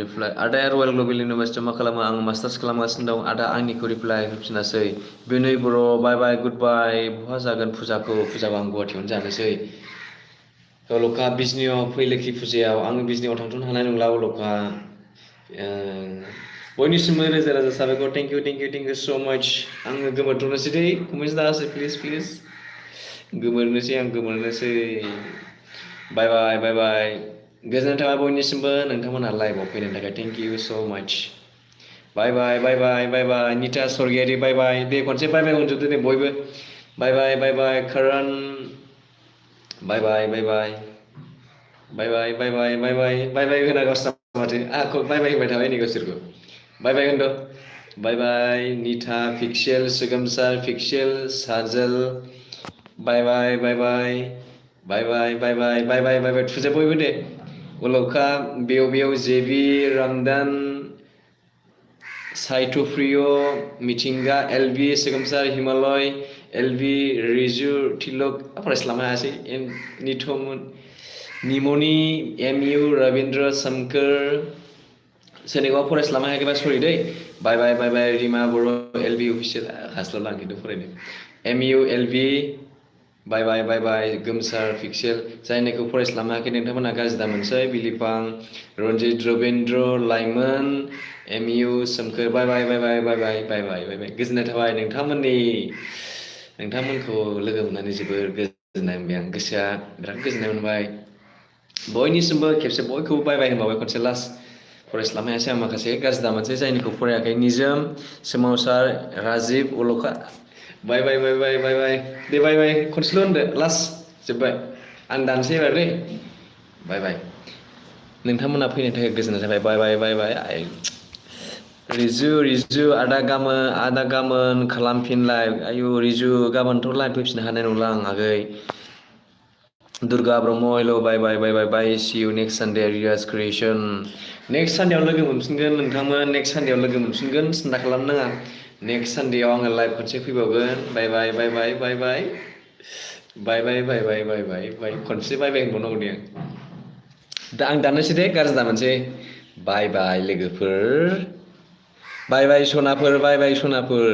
A: रिप्लाइ आदाया रयेल ग्लबेल इउनिभारसिटियाव मा खालामो आं मास्टार्स खालामगासिनो दं आदा आंनिखौ रिप्लाइ होफिनासै बिनय बर' बाय गुड बाय बहा जागोन फुजाखौ आं गुवाहाटियावनो जानोसै अलका बिजनियाव फै लोखि फुजायाव आङो बिजनियाव थांथ'नो हानाय नंला अलका बयनिसिमबो रोजा साबायखर थेंक इउ स' माच आङो गोमोरथ'नोसै दै कमेन्ट्स दासै प्लिज गोमोरनोसै बाय गोजोननाय थाबाय बयनिसिमबो नोंथांमोनहा लाइभआव फैनायनि थाखाय थेंक इउ स' माच बाय निता स्वर्गियारि बाय दे खनसे बाय होनजोबदो दे बयबो बाय करण बाय होना गावस्रा माथो आंखौ बाय होनबाय थाबाय नै गावसोरखौ बाय होनद' बाय निता पिक्सेल सोगोमसार पिक्सेल साजोल बाय थुजोब बयबो दे अलका बेयाव जेबि रामदान साइट'प्रिय मिथिंगा एलबि सोगोमसार हिमालय एलबि रिजु तिलक फरायस्लाबनो हायासै निमनि एमइउ रबिन्द्र सोमखोर सोरनिखौबा फरायस्लाबनो हायाखैबा सरि दै बाय रिमा बर' एलबि अफिसियेल हास्लाबला आं खिन्थु फरायनो एमइउ एलबि बाय गोमसार पिक्सेल जायनिखौ फरायस्लाबनो हायाखै नोंथांमोनहा गाज्रि दा मोनसै बिलिफां रन्जित रबिन्द्र लाइमोन एमइउ सोमखोर बाय गोजोननाय थाबाय नोंथांमोनखौ लोगो मोननानै जोबोर गोजोननाय मोनबाय आं गोसोआ बिराद गोजोननाय मोनबाय बयनिसिमबो खेबसे बयखौबो बाय होनबावबाय खनसे लास्ट फरायस्लाबनो हायासै आं माखासे गाज्रि दामोनसै जायनिखौ फरायाखै निजोम सोमावसार राजिब अलखा बाय बाय बाय बाय बाय बाय दे बाय बाय खनसेल' होनदो लास्ट जोब्बाय आं दानसै एबार दै बाय बाय नोंथांमोना फैनायनि थाखाय गोजोननाय थाबाय बाय बाय बाय बाय रिजु आदा गाबोन खालामफिन लाइभ आयु रिजु गाबोनथ' लाइभ फैफिननो हानाय नंला आं आगै दुर्गा ब्रह्म हेल' बाय बाय बाय बाय बाय सि इउ नेक्स्ट सानडे रियाज क्रिएसन नेक्स्ट सानडेआव लोगो मोनफिनगोन नोंथांमोन नेक्स्ट सानडेआव लोगो मोनफिनगोन सिन्था खालामनाङा नेक्स्ट सानडेआव आङो लाइभ खनसे फैबावगोन बाय बाय बाय बाय बाय बाय बाय बाय बाय बाय बाय बाय बाय खनसे बाय बाय होनबावनांगौ दे दा आं दाननोसै दे गाज्रि दामोनसै बाय बाय लोगोफोर बाय बाय सनाफोर बाय बाय सनाफोर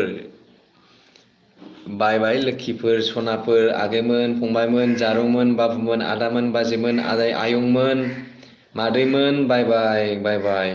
A: बाय बाय लोक्षिफोर सनाफोर आगैमोन फंबायमोन जारौमोन बाबुमोन आदामोन बाजैमोन आदै आयंमोन मादैमोन बाय बाय बाय बाय